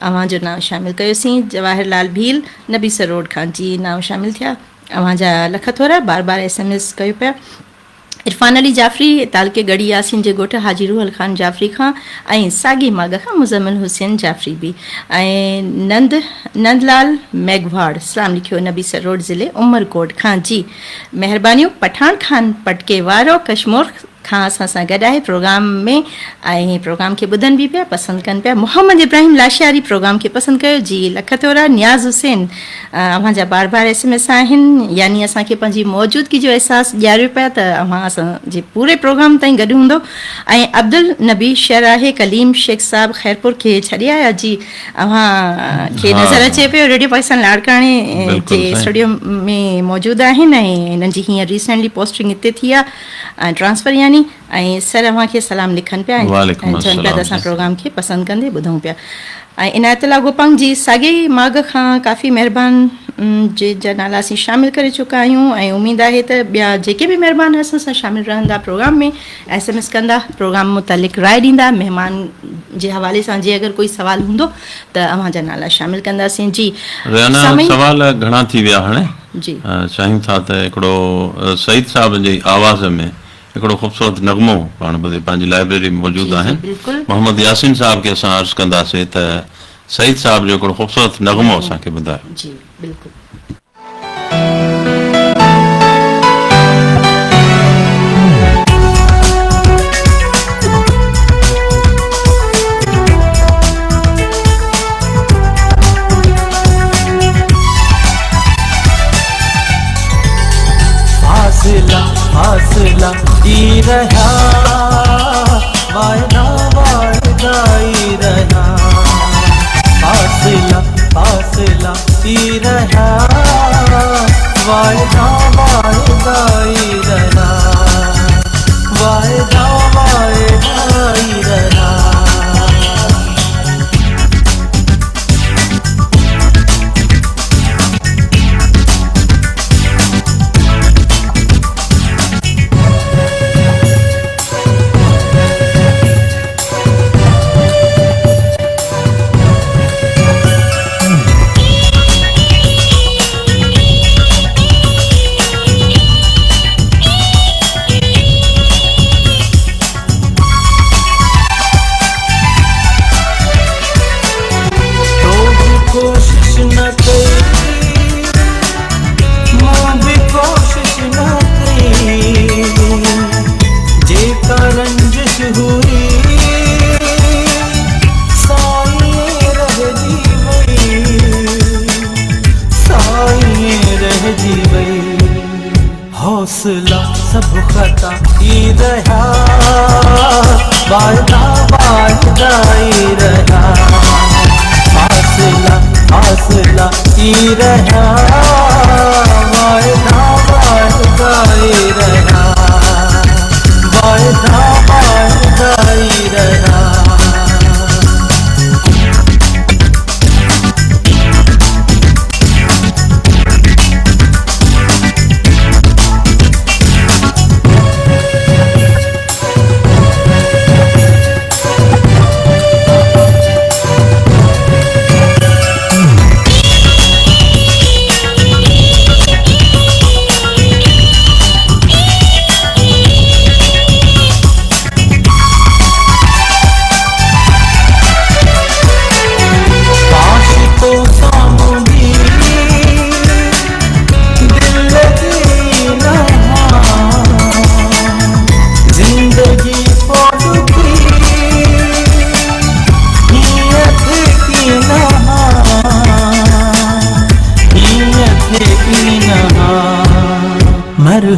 اوهان جو نانء شامل ڪيوسين جواهر لال ڀيل نبي سر روڊ کان جي نانء شامل ٿيا اوهان جا لک ٿورا بار بار ايس ايم ايس ڪيو پيا عرفان علي جعفري تعلقي ڳڙهي ياسين جي ڳوٺ حاجي روحل خان جعفري کان ۽ ساڳي ماڳ کان مزمل حسين جعفري به ۽ نند نند لال ميگهواڙ سلام لکيو نبي سر روڊ ضلعي عمرڪوٽ کان جي مهربانيون پٺاڻ خان پٽڪي وارو ڪشمور کان اسان سان گڏ آهي پروگرام ۾ ۽ پروگرام کي ٻڌن به پيا پسند ڪن پيا محمد ابراهيم لاشاري پروگرام کي پسند ڪيو جي لک ٿورا نياز حسين اوهان جا بار بار ايس ايم ايس آهن يعني اسان کي پنهنجي موجودگي جو احساس ڏياريو پيا ته اوهان اسان جي پوري پروگرام تائين گڏ هوندو ۽ عبدالنبي شر آهي ڪليم شيخ صاحب خيرپور کي ڇڏي آيا جي اوهان کي نظر اچي پيو ريڊيو پاڪستان لاڙڪاڻي جي اسٽوڊيو ۾ موجود آهن ۽ هنن جي هينئر ريسينٽلي پوسٽنگ هتي ٿي آهي ٽرانسفر يعني ۽ سر اوهان کي سلام لکن پيا ۽ چون پيا ته اسان پروگرام کي پسند ڪندي ٻڌون پيا ۽ عنايت الله گوپانگ جي ساڳي ئي ماڳ کان ڪافي مهربان جي جا نالا اسين شامل ڪري چڪا آهيون ۽ اميد آهي ته ٻيا جيڪي به مهربان اسان سان شامل رهندا پروگرام ۾ ايس ايم ايس ڪندا پروگرام متعلق راء ڏيندا مهمان جي حوالي سان جي اگر ڪوئي سوال هوندو ته اوهان جا نالا شامل ڪنداسين جي ريانا سامعين سوال گهڻا ٿي ويا هاڻي جي چاهيون ٿا ته هڪڙو سعيد صاحب جي آواز ۾ هڪڙو خوبصورت نغمو پاڻ ٻڌي پنهنجي لائبريري ۾ موجود جي جي آهن بلڪل محمد ياسين صاحب کي اسان عرض ڪنداسين ته سعيد صاحب جو هڪڙو خوبصورت نغمو نغمو اسان کي ٻڌايو. جي بلڪل. فاصلا فاصلا ئي رهيا واعدا واعدا ئي رهيا فاصلا فاصلا ئي رهيا واعدا واعدا ئي رهيا واعدا واعدا ئي رهيا. تو به ڪوشش نه ڪئي مون به ڪوشش نه ڪئي جيڪا رنجش هئي سا ائين رهجي وئي سا ائين رهجي وئي. حوصلا سڀ خطا ئي رهيا واعدا واعدا ئي رهيا فاصلا فاصلا ئي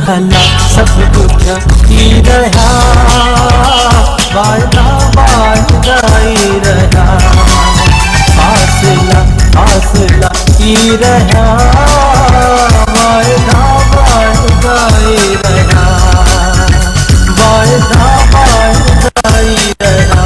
مرحلا سڀ ڏکيا ئي رهيا، واعدا واعدا ئي رهيا، فاصلا فاصلا ئي رهيا، واعدا واعدا ئي رهيا، واعدا واعدا ئي رهيا.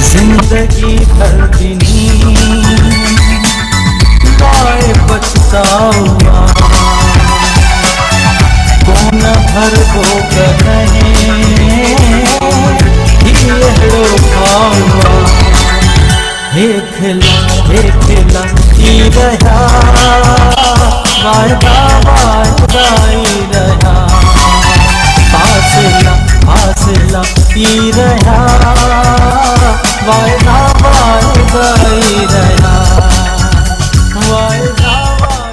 زندگي ڀر ڏني لاء پڇتاء آ، ڪونه ڀربو ڪڏهن هي اهڙو گهاء آ. هيکلا هيکلا ئي رهيا، واعدا واعدا ئي رهيا، فاصلا فاصلا ئي رهيا، واعدا واعدا ئي رهيا، واعدا واعدا.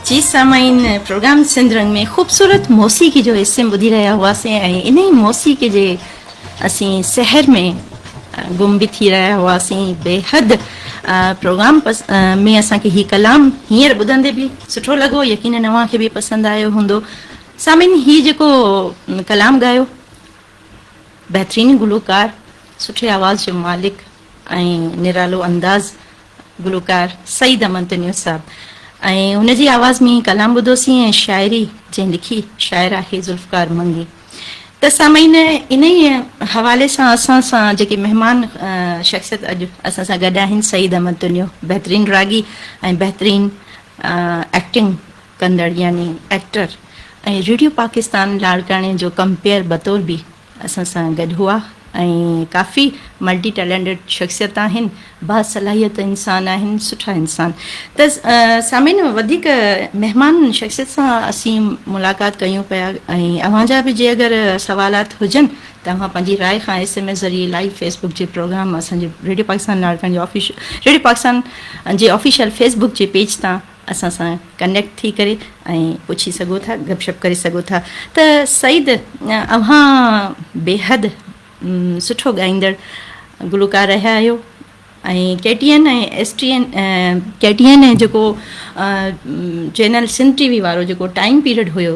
جي سامعين، پروگرام سنڌ رنگ ۾ خوبصورت موسيقي جو اسم ٻڌي رهيا هئاسين ۽ انهي موسيقي جي اسين سحر ۾ گم به ٿي رهيا هئاسين. بيحد پروگرام ۾ اسان کي هي ڪلام هينئر ٻڌندي به سٺو لڳو، يقينن اوهان کي به پسند آيو هوندو. سامعين، هي جيڪو ڪلام ڳايو بهترين گلوڪار، سٺي آواز جو مالڪ ۽ نرالو انداز گلوڪار سعيد احمد تنيو صاحب ۽ هن جي آواز ۾ ڪلام ٻڌوسين ۽ شاعري جنهن لکي شاعر آهي ذوالفقار منگي. ته سامعين، انهيء حوالي سان اسان سان جيڪي مهمان شخصيت اڄ اسان سان گڏ آهن، سعيد احمد تنيو بهترين راڳي ۽ بهترين ايڪٽنگ ڪندڙ يعني ايڪٽر ۽ ريڊيو پاڪستان لاڙڪاڻي جو ڪمپيئر بطور به اسان سان گڏ هئا ۽ ڪافي ملٽي ٽيلنٽيڊ شخصيت آهن، باصلاحيت انسان آهن، سٺا انسان. ته سامعين، وڌيڪ مهمان شخصيت سان اسين ملاقات ڪيون پيا ۽ اوهان جا به جي اگر سوالات هجن ته اوهان پنهنجي راء کان ايس ايم ايس ذريعي لائيو فيس بڪ جي پروگرام اسان جي ريڊيو پاڪستان لاڙڪاڻي جي آفيش ريڊيو پاڪستان جي آفيشل فيس بڪ جي پيج تان اسان سان ڪنيڪٽ ٿي ڪري ۽ پڇي سگهو ٿا، گپ شپ ڪري سگهو ٿا. ته سعيد، اوهان بيحد سٺو ڳائيندڙ گلوڪار رهيا آهيو ۽ K T N ۽ S T N, K T N ۽ جيڪو چينل سنڌ ٽي وي وارو جيڪو ٽائيم پيريڊ هيو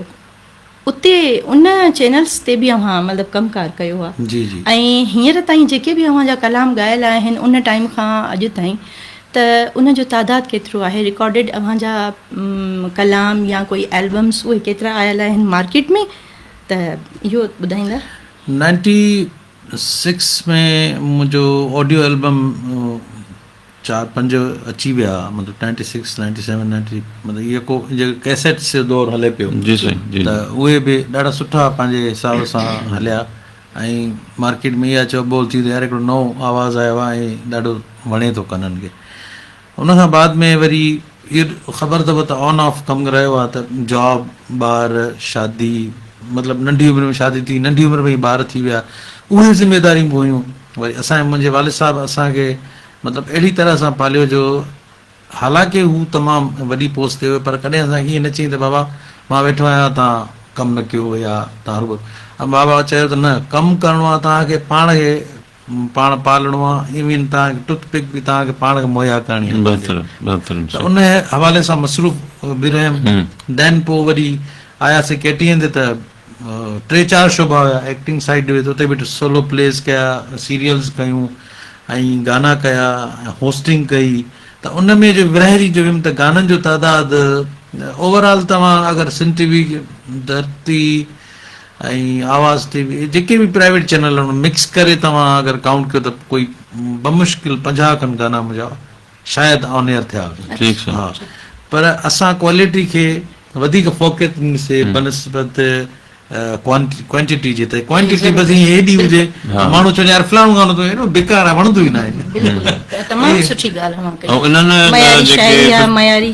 اتي ان چينلز تي به اوهان مطلب ڪم ڪار ڪيو آهي جي جي. ۽ هينئر تائين جيڪي به اوهان جا ڪلام ڳايل آهن ان ٽائيم کان اڄ تائين ته ان جو تعداد ڪيترو آهي، رڪارڊيڊ اوهان جا ڪلام يا ڪوئي البمز اهي ڪيترا آيل آهن مارڪيٽ ۾ ته اهو ٻڌائيندا. نائنٽي سڪس ۾ منهنجو آڊيو البم چار پنج اچي ويا، مطلب ninety six, ninety seven, ninety, مطلب اهو ڪو جيڪو ڪيسيٽس جو دور هلي پيو. جي سائين جي. ته اهي به ڏاڍا سٺا پنهنجي حساب سان هليا ۽ مارڪيٽ ۾ اها چئو ٻول ٿي ته يار هڪڙو نئون آواز آيو آهي ۽ ڏاڍو وڻي ٿو ڪنن کي. ان کان بعد ۾ وري اهو خبر اٿو ته آن آف ڪم رهيو آهي ته جاب، ٻار، شادي، مطلب ننڍي عمر ۾ شادي ٿي، ننڍي عمر ۾ ئي ٻار ٿي ويا، اهي ذميداريون به هيون. وري اسان منهنجي والد صاحب اسان کي مطلب اهڙي طرح سان پاليو جو حالانڪه هو تمام وڏي پوسٽ تي هيو پر ڪڏهن اسان کي ائين نه چيائين ته بابا مان ويٺو آهيان توهان ڪم نه ڪيو يا توهان رڳو بابا چيو ته نه ڪم ڪرڻو آهي توهان کي پاڻ کي پاڻ پالڻو آهي ايون توهان کي ٽوٿ پڪ به توهان کي پاڻ کي مهيا ڪرڻي آهي بهتر بهتر ته ان حوالي سان مصروف به رهيم دين پوء وري آياسين ڪي ٽي اين تي ته ٽي چار شعبا هيا، ايڪٽنگ سائيڊ هئي ته اتي به سولو پليز ڪيا، سيريلز ڪيون ۽ گانا ڪيا ۽ هوسٽنگ ڪئي ته ان ۾ جو ورهائجي جو ويم ته گانن جو تعداد اوور آل توهان اگر سنڌ ٽي وي، ڌرتي ۽ آواز ٽي وي جيڪي به پرائيويٽ چينل آهن مڪس ڪري توهان اگر ڪائونٽ ڪيو ته ڪوئي بمشڪل 50 کن گانا منهنجا شايد آن ايئر ٿيا هجن. ٺيڪ سر. ها پر اسان ڪوالٽي کي وڌيڪ فوقيت ڏنيسي بنسبت ڪوانٽيٽي جي ته ڪوانٽيٽي بس ائين ايڏي هجي ماڻهو چون يار فلاڻو گانو ته ايڏو بيڪار آهي وڻندو ئي ناهي. بلڪل تمام سٺي ڳالهه اوهان ڪئي ۽ انهن معياري شاعري جيڪي آ معياري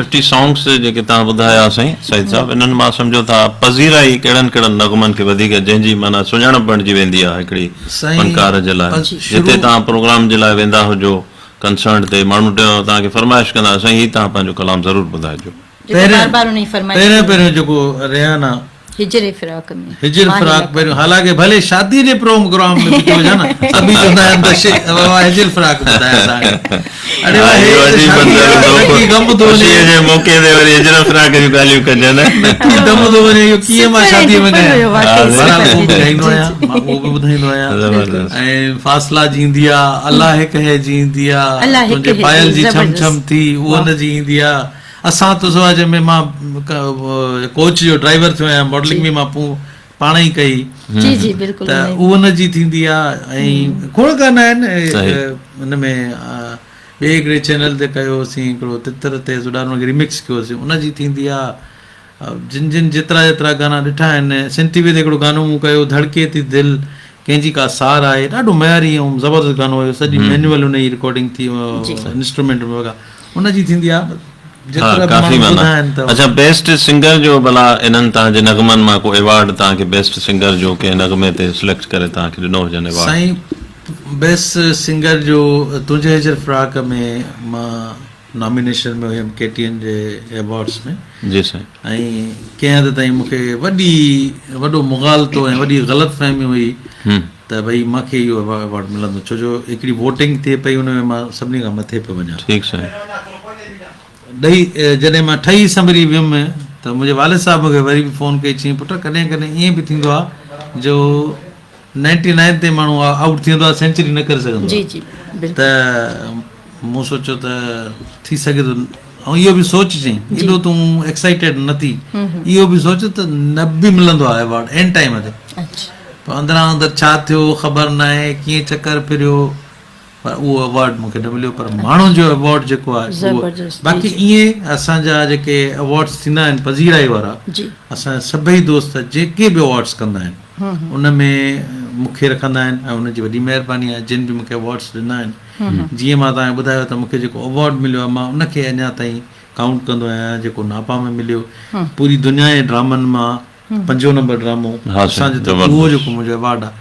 50 سانگس جيڪي توهان ٻڌايا سائين سعيد صاحب انهن مان سمجهو ٿا پذيرائي ڪهڙن ڪهڙن نغمن کي وڌيڪ جنهن جي معنيٰ سڃاڻپ بڻجي ويندي آهي هڪڙي سائين فنڪار جي لاء جتي شروع توهان پروگرام جي لاء ويندا هجو ڪنسرٽ تي ماڻهو توهان کي فرمائش ڪندا سائين هي توهان پنهنجو ڪلام ضرور ٻڌائجو. جيڪو بار بار انهي فرمائش پهريون پهريون جيڪو ريحانا هجر فراق ۾ هجر فراق پهريون حالانڪه ڀلي شادي جي پروگرام ۾ به هجان نه ته به چوندا آهن ته شي بابا هجر فراق ٻڌايو اسان کي اڙي واهه هي ته شادي آهي نڪي غم ٿو وڃي خوشي جي موقعي تي وري هجر فراق جون ڳالهيون ڪجن نڪي دم ٿو وڃي اهو ڪيئن مان شادي ۾ ڳايان بهرحال اهو به ڳائيندو آهيان مان اهو به ٻڌائيندو آهيان ۽ فاصلا جي ايندي آ الله هڪ هي جي ايندي آ تنهنجي پايل جي ڇم ڇم ٿي اهو نه جي ايندي آ اسان تو سوا جنهن ۾ مان ڪوچ جو ڊرائيور ٿيو آهيان ماڊلنگ به مان پون پاڻ ئي ڪئي جي جي بلڪل ته اهو نه جي ٿيندي آ ۽ کوڙ گانا آهن ان ۾ ٻئي هڪڙي چينل تي ڪيو هوسين هڪڙو تتر تي سڏارو ان کي ريمڪس ڪيو هوسين ان جي ٿيندي آ جن جن جيترا جيترا گانا ڏٺا آهن سنڌ ٽي وي تي هڪڙو گانو مون ڪيو ڌڙڪي ٿي دل ڪنهن جي ڪا سار آهي ڏاڍو معياري ۽ زبردست گانو هيو سڄي مينوئل ان جي رڪارڊنگ ٿي انسٽرومينٽ ۾ وڳا ان جي ٿيندي آ ها ڪافي معنيٰ اڇا بيسٽ سنگر جو ڀلا انهن توهان جي نغمن مان ڪو ايوارڊ توهان کي بيسٽ سنگر جو ڪنهن نغمي تي سليڪٽ ڪري توهان کي ڏنو هجن ايوارڊ. سائين بيسٽ سنگر جو تنهنجي هجر فراق ۾ مان نامينيشن ۾ هيم ڪي ٽي اين جي ايوارڊس ۾. جي سائين. ۽ ڪنهن حد تائين مون کي وڏي وڏو مغالطو ۽ وڏي غلط فهمي هئي ته ڀئي مان کي اهو ايوارڊ ملندو ڇو جو هڪڙي ووٽنگ ٿئي پئي ان ۾ مان سڀني کان مٿي پيو وڃان. ٺيڪ سائين. ڏئي جڏهن مان ٺهي سنڀري ويم ته منهنجي والد صاحب مون کي وري به فون ڪئي چيائين پٽ ڪڏهن ڪڏهن ائين به ٿيندو آهي جو نائنٽي نائن تي ماڻهو آئوٽ ٿي ويندو آهي سينچري نه ڪري سگهندو جي آهي جي بلڪل ته مون سوچيو ته ٿي سگهي ٿو ۽ اهو به سوچ چيائين ايڏو تون ايڪسائيٽيڊ نه ٿي اهو به سوچ ته نه به ملندو آهي ايوارڊ اينڊ ٽائيم تي پر اندران اندر ڇا ٿيو خبر ناهي ڪيئن چڪر ڦريو پر اهو ايوارڊ مون کي نه مليو پر ماڻهن جو ايوارڊ جيڪو آهي اهو باقي ائين اسان جا جيڪي ايوارڊس ٿيندا آهن پذيرائي وارا اسان جا سڀئي دوست جيڪي به ايوارڊس ڪندا آهن ان ۾ مون کي رکندا آهن ۽ انهن جي وڏي مهرباني آهي جن به مون کي ايوارڊس ڏنا آهن جيئن مان توهان کي ٻڌايو ته مون کي جيڪو ايوارڊ مليو آهي مان ان کي اڃا تائين ڪائونٽ ڪندو آهيان جيڪو ناپا ۾ مليو پوري دنيا جي ڊرامن مان پنجون نمبر ڊرامو اسان جو ته اهو جيڪو منهنجو ايوارڊ آهي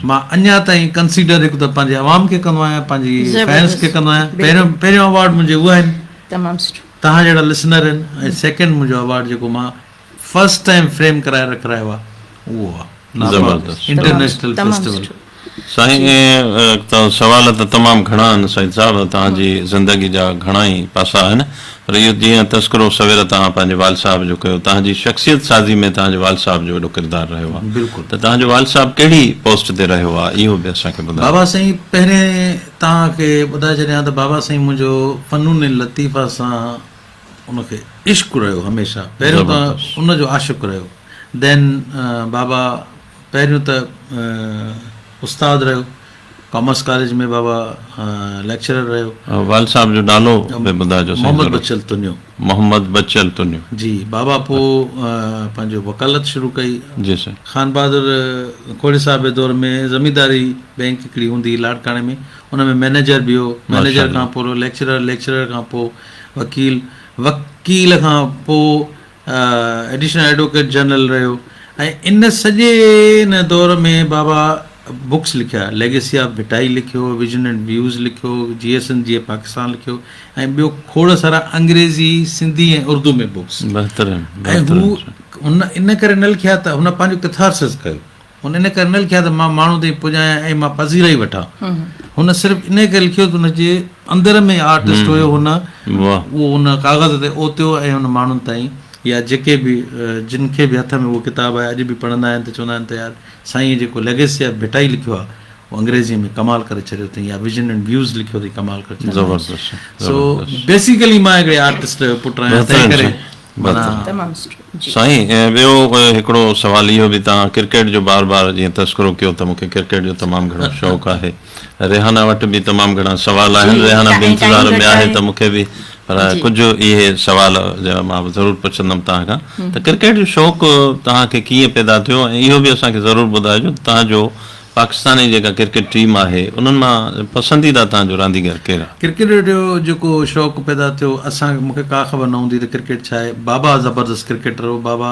مان اڃا تائين ڪنسيڊر هڪ ته پنهنجي عوام کي ڪندو آهيان پنهنجي فينس کي ڪندو آهيان پهريون پهريون ايوارڊ منهنجي اهو آهن تمام سٺو توهان جهڙا لسنر آهن ۽ سيڪنڊ منهنجو ايوارڊ جيڪو مان فرسٽ ٽائيم فريم ڪرائي رکرايو آهي اهو آهي ناپا انٽرنيشنل فيسٽيول. سائين ته سوال ته تمام گهڻا آهن سعيد صاحب توهان جي زندگي جا گهڻا ئي پاسا آهن پر اهو جيئن تذڪرو سوير توهان پنهنجي والد صاحب جو ڪيو توهان جي شخصيت سازي ۾ توهان جي والد صاحب جو وڏو ڪردار رهيو آهي بلڪل ته توهان جو والد صاحب ڪهڙي پوسٽ تي رهيو آهي اهو به اسان کي ٻڌايو. بابا سائين پهرين توهان کي ٻڌائي ڇڏيان ته بابا سائين منهنجو فنون لطيفه سان ان کي عشق رهيو هميشه پهريون ته ان جو عاشق رهيو دين بابا پهريون ته استاد رهيو ڪامرس ڪاليج ۾ بابا ليڪچرر رهيو. والد صاحب جو نالو به ٻڌائجو سائين محمد بچل تنيو. محمد بچل تنيو. جي بابا پوء پنهنجو وڪالت شروع ڪئي. جي سائين. خانبهادر کوڙي صاحب جي دور ۾ زمينداري بئنڪ هڪڙي هوندي هئي لاڙڪاڻي ۾ ان ۾ مئنيجر به هو مئنيجر کان پوء ليڪچرر ليڪچرر کان پوء وڪيل وڪيل کان پوء ايڊيشنل ايڊووڪيٽ جنرل رهيو ۽ ان سڄي ان دور ۾ بابا بڪس لکيا ليگيسي آف ڀٽائي لکيو ويزن اينڊ ويوز لکيو جي ايس اين جي پاڪستان لکيو ۽ ٻيو کوڙ سارا انگريزي سنڌي ۽ اردو ۾ بڪس بهترين ۽ هو هن ان ڪري نه لکيا ته هن پنهنجو ڪٿارسس ڪيو هن ان ڪري نه لکيا ته مان ماڻهن تائين پڄايان ۽ مان پذيرائي وٺان. هن صرف انهيء ڪري لکيو ته هن جي اندر ۾ آرٽسٽ هيو هن اهو ان ڪاغذ تي اوتيو ۽ هن ماڻهن تائين يا جيڪي به جن کي به هٿ ۾ اهو ڪتاب آهي اڄ به پڙهندا آهن ته چوندا آهن ته يار سائينء جيڪو ليگيسي آف ڀٽائي لکيو آهي اهو انگريزيء ۾ ڪمال ڪري ڇڏيو اٿئي يا ويزن اينڊ ويوز لکيو اٿئي ڪمال ڪري ڇڏيو اٿئي. سو بيسيڪلي مان هڪڙي آرٽسٽ جو پٽ آهيان تنهن ڪري تمام سٺو جي. سائين ٻيو هڪڙو سوال اهو به توهان ڪرڪيٽ جو بار بار جيئن تذڪرو ڪيو ته مونکي ڪرڪيٽ جو تمام گهڻو شوق آهي ريحانه وٽ به تمام گهڻا سوال آهن جي ريحانه به ٽائيم انتظار گهٽ ۾ آهي آهي. ته مونکي به پر ڪجهه اهي سوال جا مان ضرور پڇندم توهان کان ته ڪرڪيٽ جو شوق توهان کي ڪيئن پيدا ٿيو ۽ اهو به اسان کي ضرور ٻڌائجو ته توهان جو پاڪستاني جيڪا ڪرڪيٽ ٽيم آهي انهن مان پسنديده توهان جو رانديگر ڪير آهي؟ ڪرڪيٽ جو جيڪو شوق پيدا ٿيو اسان کي مون کي ڪا خبر نه هوندي ته ڪرڪيٽ ڇا آهي بابا زبردست ڪرڪيٽر هو بابا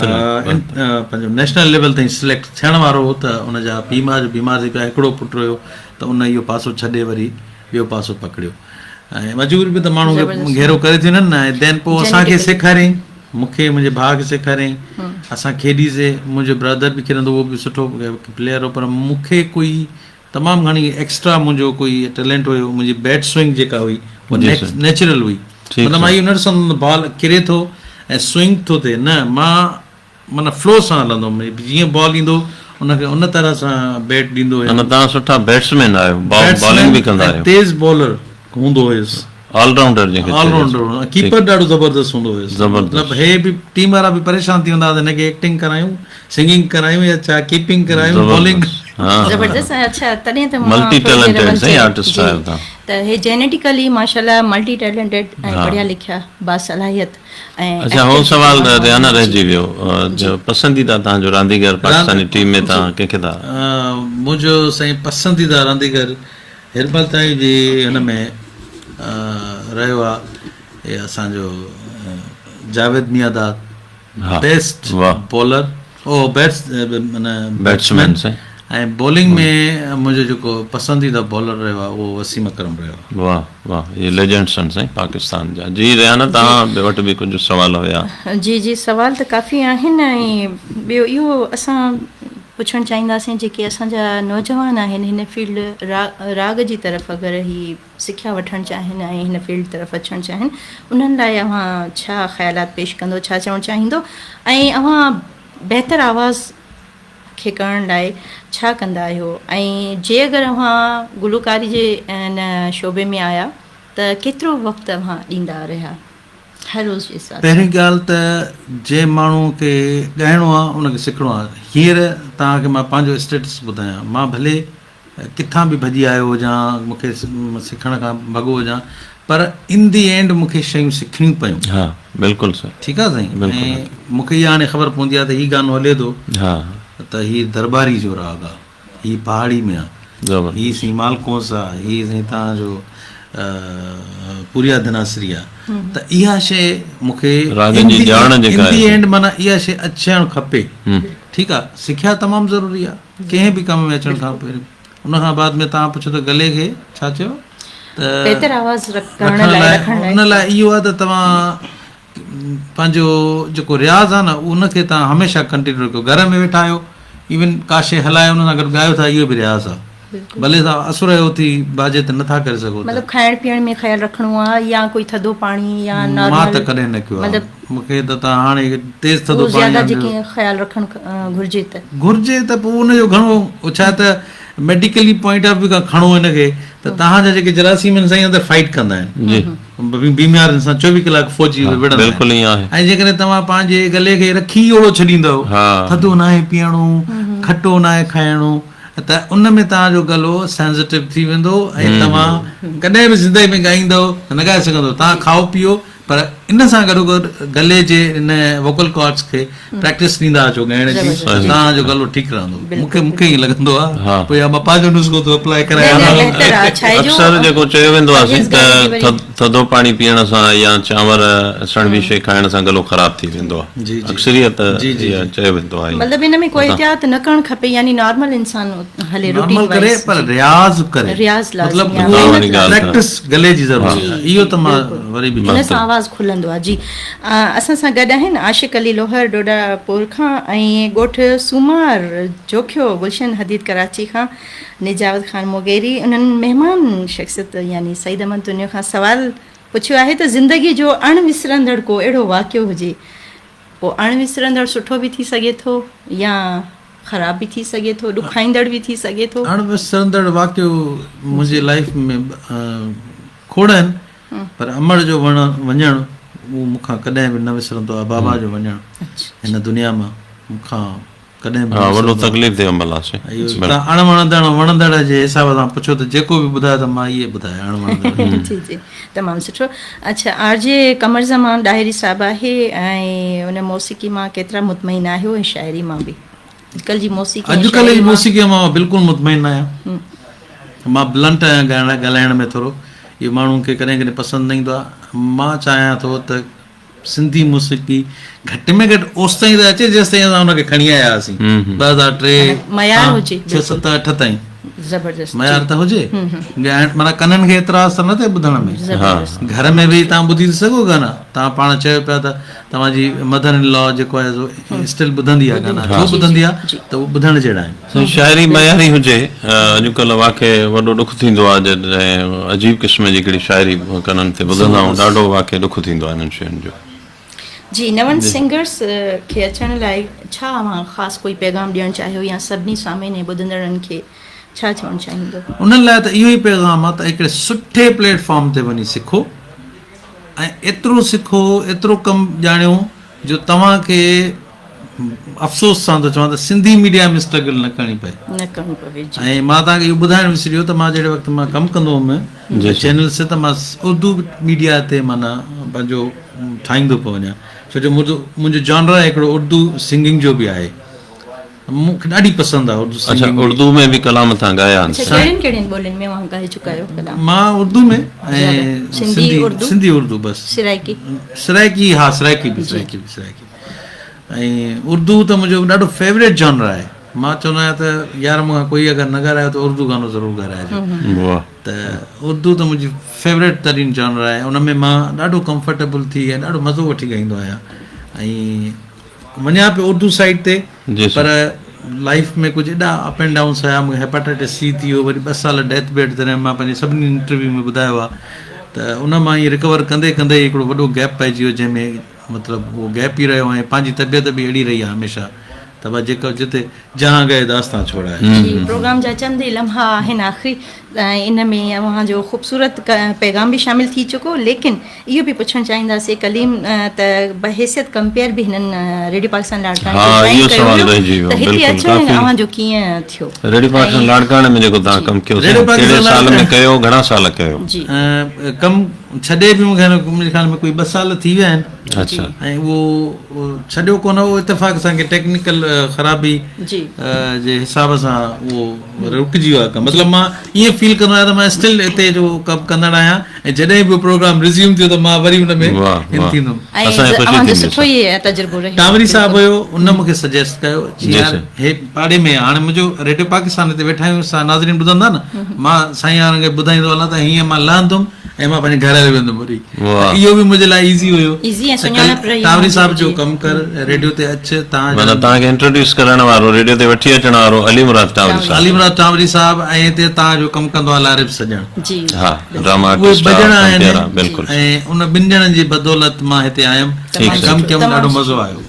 پنهنجو نيشنل ليول تائين سليڪٽ ٿيڻ وارو هو ته ان جا پيء ماء جو بيمار ٿي پيا هڪڙو پٽ هيو ته ان اهو پاسو ڇڏي وري ٻيو پاسو پڪڙيو ۽ مجبوري به ته ماڻهو کي گهيرو ڪري ٿي وڃن نه ۽ دين پوء اسان کي سيکاريائين مون کي منهنجي ڀاء کي سيکاريائين اسان کيڏيسي منهنجو برادر به کيڏندو اهو به سٺو پليئر هو پر مون کي ڪوئي تمام گهڻي ايڪسٽرا منهنجو ڪوئي ٽيلنٽ هيو منهنجي بيٽ سوئنگ جيڪا هئي اها نيچرل هئي مطلب مان اهو نه ڏسندو هوم ته بال ڪري ٿو ۽ سوئنگ ٿو ٿئي نه مان معنيٰ فلو سان هلندو هوم جيئن بال ايندو ان کي ان طرح سان بيٽ ڏيندو هيم. معنيٰ توهان سٺا بيٽسمين آهيو بالنگ به ڪندا آهيو. ۽ تيز بالر هوندو هيس. آل رائونڊر جنهن کي آل رائونڊر هوندو ڪيپر ڏاڍو زبردست هوندو هيس. زبردست. مطلب هي به ٽيم وارا به پريشان ٿي ويندا هئا ته هن کي ايڪٽنگ ڪرايون سنگنگ ڪرايون يا ڇا ڪيپنگ ڪرايون بالنگ. زبردست اڇا تڏهن ته مان ملٽي ٽيلنٽيڊ سائين آرٽسٽ آهيو توهان. ته هي جينيٽيڪلي ماشاءالله ملٽي ٽيلنٽيڊ ۽ پڙهيا لکيا باصلاحيت اڇا هو سوال ريحانه رهجي ويو جو پسنديده توهان جو رانديگر پاڪستاني ٽيم ۾ توهان ڪنهن کي ٿا. منهنجو سائين پسنديده رانديگر هرمل تائين جي هن ۾ رهيو آ اي اسان جو جاويد ميانداد بيسٽ بالر او بيٽس معنيٰ بيٽسمين ۽ بولنگ ۾ منهنجو جيڪو پسنديده بالر رهيو آهي اهو وسيم اڪرم رهيو آهي. واه واه اهي ليجنڊس آهن سائين پاڪستان جا. جي ريحانه توهان وٽ به ڪجهه سوال هيا. جي جي سوال ته ڪافي آهن ۽ ٻيو اهو اسان پڇڻ چاهينداسين جيڪي اسان جا نوجوان آهن هن فيلڊ راڳ جي طرف اگر هي سکيا وٺڻ چاهين ۽ هن فيلڊ طرف اچڻ چاهين انهن لاء اوهان ڇا خيالات پيش ڪندو ڇا چوڻ چاهيندو ۽ اوهان بهتر آواز کي ڪرڻ لاء ڇا ڪندا آهيو ۽ جي اگر اوهان گلوڪاري جي ان شعبي ۾ آيا ته ڪيترو وقت اوهان ڏيندا رهيا هر روز جي حساب سان. پهرين ڳالهه ته جنهن ماڻهو کي ڳائڻو آهي ان کي سکڻو آهي هينئر توهان کي مان پنهنجو اسٽيٽس ٻڌايان مان ڀلي ڪٿان به ڀڄي آيو هجان، مون کي سکڻ کان ڀڳو هجان پر ان the and مون کي شيون سکڻيون پيون. ها بلڪل سر. ٺيڪ آ سائين ۽ مون کي اها هاڻي خبر پوندي آ ته هي گانو هلي ٿو ته هي درٻاري جو راڳ آ، هي پهاڙي ۾ آ، هي سائين مالڪوس آ، هي سائين توهان جو پوريا ڌناسري آ ته اها شيء مون کي راڳن جي ڄاڻ جيڪا ان the and معنيٰ اها شيء اچڻ کپي. ٺيڪ آ سکيا تمام ضروري آ. ڪنهن به ڪم ۾ اچڻ کان پهريون ان کان بعد ۾ توهان پڇو ته گلي کي ڇا چيو ته بهتر آواز رکڻ لاء ان لاء اهو آهي ته توهان پنهنجو جيڪو رياض آهي نه ان کي توهان هميشه ڪنٽينيو رکو گهر ۾ ويٺا آهيو ايون ڪا شي هلائي ان سان گڏ ڳايو ٿا اهو به رياض آهي ڀلي توهان اسر جو اٿي باجي ته نٿا ڪري سگهو مطلب کائڻ پيئڻ ۾ خيال رکڻو آهي يا ڪوئي ٿڌو پاڻي يا نارمل مان ته ڪڏهن نه ڪيو آهي مون کي ته توهان هاڻي تيز ٿڌو پاڻي زياده جيڪي خيال رکڻ گهرجي ته گهرجي ته پوء ان جو گهڻو ڇا ته ميڊيڪلي پوائنٽ آف ويو کان کڻو ان کي ته توهان جا جيڪي جراثيم آهن سائين اندر فائٽ ڪندا آهن جي بيمارين سان 24 ڪلاڪ فوجي اهي وڙهندا بلڪل ائين آهي ۽ جيڪڏهن توهان پنهنجي گلي کي رکي ئي اوڙو ڇڏيندؤ ٿڌو ناهي پيئڻو کٽو ناهي کائڻو ته ان ۾ توهان جو گلو سينسيٽو ٿي ويندو ۽ توهان ڪڏهن به زندگي ۾ ڳائيندؤ ته نه ڳائي سگهندؤ توهان کائو پيئو پر ان سان گڏوگڏ گلي جي ان ووڪل ڪارڊس کي پريڪٽس ڏيندا اچو ڳائڻ جي ته توهان جو گلو ٺيڪ رهندو مون کي مون کي ائين لڳندو آهي پوء يا مان پنهنجو نسخو ٿو اپلائي ڪرايان اڪثر جيڪو چيو ويندو آهي سائين ته ٿڌو پاڻي پيئڻ سان يا چانور سڻڀي شيء کائڻ سان گلو خراب ٿي ويندو آهي اڪثريت اها چيو ويندو آهي مطلب ان ۾ ڪو احتياط نه ڪرڻ کپي يعني نارمل انسان هلي روٽين نارمل ڪري پر رياض ڪري رياض مطلب اهو پريڪٽس گلي جي ضروري آهي اهو ته مان وري به ان سان آواز کلندو آهي جي اسان سان گڏ آهن عاشق علي لوهر ڊوڊا پور کان ۽ ڳوٺ سومار جوکيو گلشن حديد ڪراچي کان نجاوت خان موگيري انهن مهمان شخصيت يعني سعيد احمد تنيو کان سوال پڇيو آهي ته زندگي جو اڻ وسرندڙ ڪو اهڙو واقعو هجي پوء اڻ وسرندڙ سٺو به ٿي سگهي ٿو يا خراب به ٿي سگهي ٿو، ڏکائيندڙ به ٿي سگهي ٿو. اڻ وسرندڙ واقعو منهنجي لائيف ۾ کوڙ آهن پر امڙ جو وڃڻ اهو مون کان ڪڏهن به نه وسرندو آهي، بابا جو وڃڻ هن دنيا مان مون کان. ڪڏهن به ها نه وڏو وسرندو آهي. تڪليف ده عمل آ سي اهو تان اڻ وڻندڙ وڻندڙ جي حساب سان پڇو ته جيڪو به ٻڌايو ته مان اهي ٻڌايا اڻ وڻندڙ. جي جي تمام سٺو اڇا آر جي قمر زمان ڏاهري صاحب آهي ۽ ان موسيقي مان ڪيترا مطمئن آهيو ۽ شاعري مان به اڄڪلهه جي موسيقي ۽ اڄڪلهه شاعري جي مان موسيقي مان بلڪل مطمئن نه آهيان مان بلنٽ آهيان ڳائڻ ڳالهائڻ ۾ ٿورو اهو ماڻهن کي ڪڏهن ڪڏهن پسند نه ايندو آهي مان چاهيان ٿو ته سنڌي موسيقي گهٽ ۾ گهٽ اوستائين ته اچي جيستائين اسان ان کي کڻي آيا هئاسين 2003 معيار هجي 6 7 8 تائين زبردست معيار ته هجي ڳائڻ معنيٰ ڪنن کي اعتراض ته نه ٿئي ٻڌڻ ۾ گهر ۾ ويهي تان ٻڌي ته سگهو گانا تان پاڻ چيو پيا ته توهان جي مدر ان لا جيڪو آهي سو اسٽل ٻڌندي آهي گانا ڇو ٻڌندي آهي ته اهو ٻڌڻ جهڙا آهن. سائين شاعري معياري هجي اڄڪلهه واقعي وڏو ڏک ٿيندو آهي جڏهن عجيب قسم جي هڪڙي شاعري ڪنن تي ٻڌندا آهيون ڏاڍو واقعي ڏک ٿيندو آهي انهن شين جو. جي نون سنگرس کي اچڻ لاء ڇا اوهان خاص ڪوئي پيغام ڏيڻ چاهيو يا سڀني سامعين ۽ ٻڌندڙن کي ڇا چوڻ چاهيندو؟ انهن لاء ته اهو ئي پيغام آهي ته هڪڙي سٺي پليٽ فارم تي وڃي سکو ۽ ايترو سکو ايترو ڪم ڄاڻيو جو توهان کي افسوس سان ٿو چوان ته سنڌي ميڊيا ۾ اسٽرگل نه ڪرڻي پئي. نه ڪرڻي پوي جي. ۽ مان توهان کي اهو ٻڌائڻ وسري ويو ته مان جهڙي وقت مان ڪم ڪندو هوم چينلز تي ته مان اردو ميڊيا تي معنيٰ پنهنجو ٺاهيندو پيو وڃان ڇو جو منهنجو جانرا هڪڙو اردو سنگنگ جو به آهي مون کي ڏاڍي پسند آهي اردو اڇا سنگنگ. اردو ۾ به ڪلام توهان ڳايا آهن. اڇا ڪهڙين ڪهڙين ٻولين ۾ اوهان ڳائي چڪا آهيو ڪلام؟ مان اردو ۾ ۽ سنڌي اردو سنڌي اردو بس. سرائيڪي. سرائيڪي ها سرائيڪي به سرائيڪي به سرائيڪي. ۽ اردو ته منهنجو ڏاڍو فيوريٽ جانر آهي مان چوندو آهيان ته يار مون کان ڪوئي اگر نه ڳالهايو ته اردو گانو ضرور ڳالهائجو ته اردو ته منهنجي فيوريٽ ترين جانر آهي ان ۾ مان ڏاڍو ڪمفرٽيبل ٿي ۽ ڏاڍو مزو وٺي ڳائيندو آهيان ۽ وڃان پيو اردو سائيڊ تي پر لائيف ۾ ڪجهه ايڏا اپ اينڊ ڊائونس آيا مونکي هيپاٽائٽس سي ٿي ويو وري ٻه سال ڊيٿ بيڊ تي رهيم مان پنهنجي سڀني انٽرويو ۾ ٻڌايو آهي ته ان مان ائين رڪور ڪندي ڪندي هڪڙو وڏو گيپ پئجي ويو جنهن ۾ مطلب اهو گيپ ئي رهيو ۽ پنهنجي طبيعت به اهڙي رهي آهي هميشه ته بس جيڪا جتي جهان گئي داستان ڇوڙائي. جي پروگرام جا چند ئي لمحا آهن آخري ۽ ان ۾ اوهان جو خوبصورت پيغام به شامل ٿي چڪو ليڪن اهو به پڇڻ چاهينداسين ڪليم ته بحيثيت ڪمپيئر به هنن ريڊيو پاڪستان لاڙڪاڻي ها کي اهو جوائن ڪيو سوال هيو رهجي ويو ته هتي بلڪل اچڻ ڪافي اوهان جو ڪيئن ٿيو ريڊيو پاڪستان ۽ لاڙڪاڻي ۾ جيڪو توهان جي ڪم ڪيو ريڊيو سائين ڪهڙي پاڪستان سال ۾ لاڙڪاڻي ڪيو گهڻا سال ڪيو. جي. ڪم ڇڏي به مون کي منهنجي خيال ۾ ڪوئي ٻه سال ٿي ويا آهن اڇا ۽ اهو ڇڏيو ڪونه هو اتفاق سان ڪي ٽيڪنيڪل خرابي جي جي حساب سان اهو رڪجي ويو آهي ڪم مطلب مان ائين فيل ڪندو آهيان ته مان اسٽل هتي جو ڪم ڪندڙ آهيان ۽ جڏهن به پروگرام ريزيوم ٿيو ته مان وري ان ۾ ان ٿيندم ۽ اوهان جو سٺو ئي تجربو رهيو ٽامري صاحب هيو ان مون کي سجيسٽ ڪيو چي يار هي پاڙي ۾ هاڻي منهنجو ريڊيو پاڪستان هتي ويٺا آهيون سا ناظرين ٻڌندا نه مان سائين وارن کي ٻڌائيندو هلان ته هيئن مان لهندم ۽ مان پنهنجي گهر هليو ويندم وري ته اهو به منهنجي لاء ايزي هيو ايزي ۽ سڃاڻپ رهي ٽاوري صاحب جو ڪم ڪر ريڊيو تي اچ تان معنيٰ توهان کي انٽروڊيوس ڪرائڻ وارو ريڊيو تي وٺي اچڻ وارو علي مراد ٽاوري صاحب علي مراد ٽاوري صاحب ۽ هتي تان جو ڪم ڪندو آهي لاريب سڄڻ جي ها ڊراما اهي آرٽسٽ ٻه ڄڻا آ آهن ڪمپيئر آ بلڪل ۽ ان ٻن ڄڻن جي بدولت مان هتي آيم ٺيڪ ڪم ڪيم ڏاڍو مزو آيو.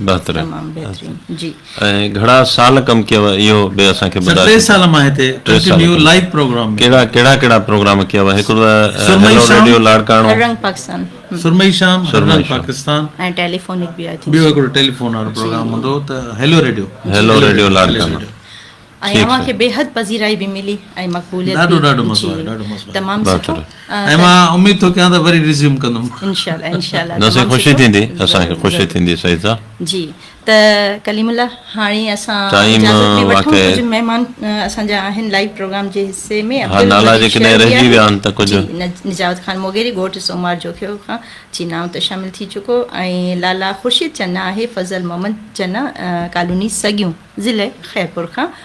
بهترين تمام بهترين جي. ۽ گهڻا سال ڪم ڪيو اهو به اسان کي سر ٻڌايو ٽي سال مان هتي ٽي سال ڪنٽينيو ڪم لائيو پروگرام ۾. ڪهڙا ڪهڙا ڪهڙا پروگرام ڪيو هڪڙو ته سرمئي هيلو شام ريڊيو لاڙڪاڻو هر رنگ پاڪستان سرمئي شام هر سرمئي رنگ شام. پاڪستان ۽ ٽيليفونڪ به I think ٻيو سو. هڪڙو ٽيليفون وارو جي. پروگرام هوندو هو ته hello radio hello radio Larkana ۽ ٺيڪ اوهان کي سائين. بيحد پذيرائي به ملي ۽ مقبوليت ڏاڍو به ڏاڍو مزو جي آيو ڏاڍو مزو آيو تمام سٺو بهترين. ۽ مان اميد ٿو ڪيان ته وري ريزيوم ڪندم. انشاء الله انشاء الله نه سائين تمام خوشي سٺو ٿيندي اسان کي ضرور خوشي ضرور ٿيندي سعيد صاحب. جي ته ڪليم الله هاڻي اسان ٽائيم اجازت به وٺون واقعي ڪجهه مهمان اسان جا آهن لائيو پروگرام جي حصي ۾ ها نالا عبدالمجيد جيڪڏهن شر به رهجي آهي ويا آهن ته جي ڪجهه نجاوت خان موگيري ڳوٺ سومار جوکيو کان جي نانء ته شامل ٿي چڪو ۽ لالا خورشيد چنا آهي فضل محمد چنا ڪالوني سڳيون ضلعي خيرپور کان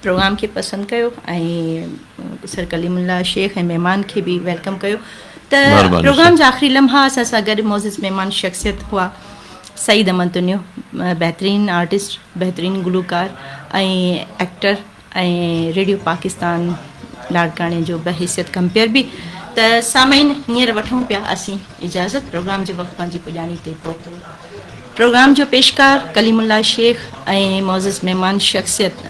پروگرام کي پسند ڪيو ۽ سر ڪليم الله شيخ ۽ مهمان کي به welcome ڪيو ته مهرباني پروگرام سر. جا آخري لمحا اسان سان گڏ معزز مهمان شخصيت هئا سعيد احمد تنيو بهترين آرٽسٽ بهترين گلوڪار ۽ ايڪٽر ۽ ريڊيو پاڪستان لاڙڪاڻي جو بحيثيت ڪمپيئر به ته سامعين هينئر وٺون پيا اسين اجازت پروگرام جو وقت پنهنجي پڄاڻي تي پهتو. پروگرام جو پيشڪار ڪليم الله شيخ ۽ معزز مهمان شخصيت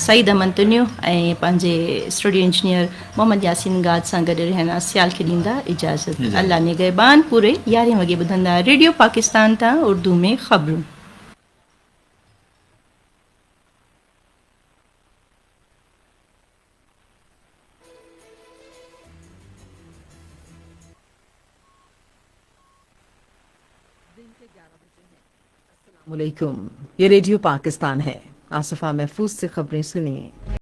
سعيد احمد تنيو ۽ پنهنجي اسٽوڊيو انجنيئر محمد ياسين گاد سان گڏ ريحانه سيال کي ڏيندا اجازت الله نگهبان پوري يارهين وڳي ٻڌندا ريڊيو پاڪستان تان اردو ۾ خبرون. अस्सलामुअलैकुम, ये रेडियो पाकिस्तान है। आसिफा महफूज से खबरें सुनिए।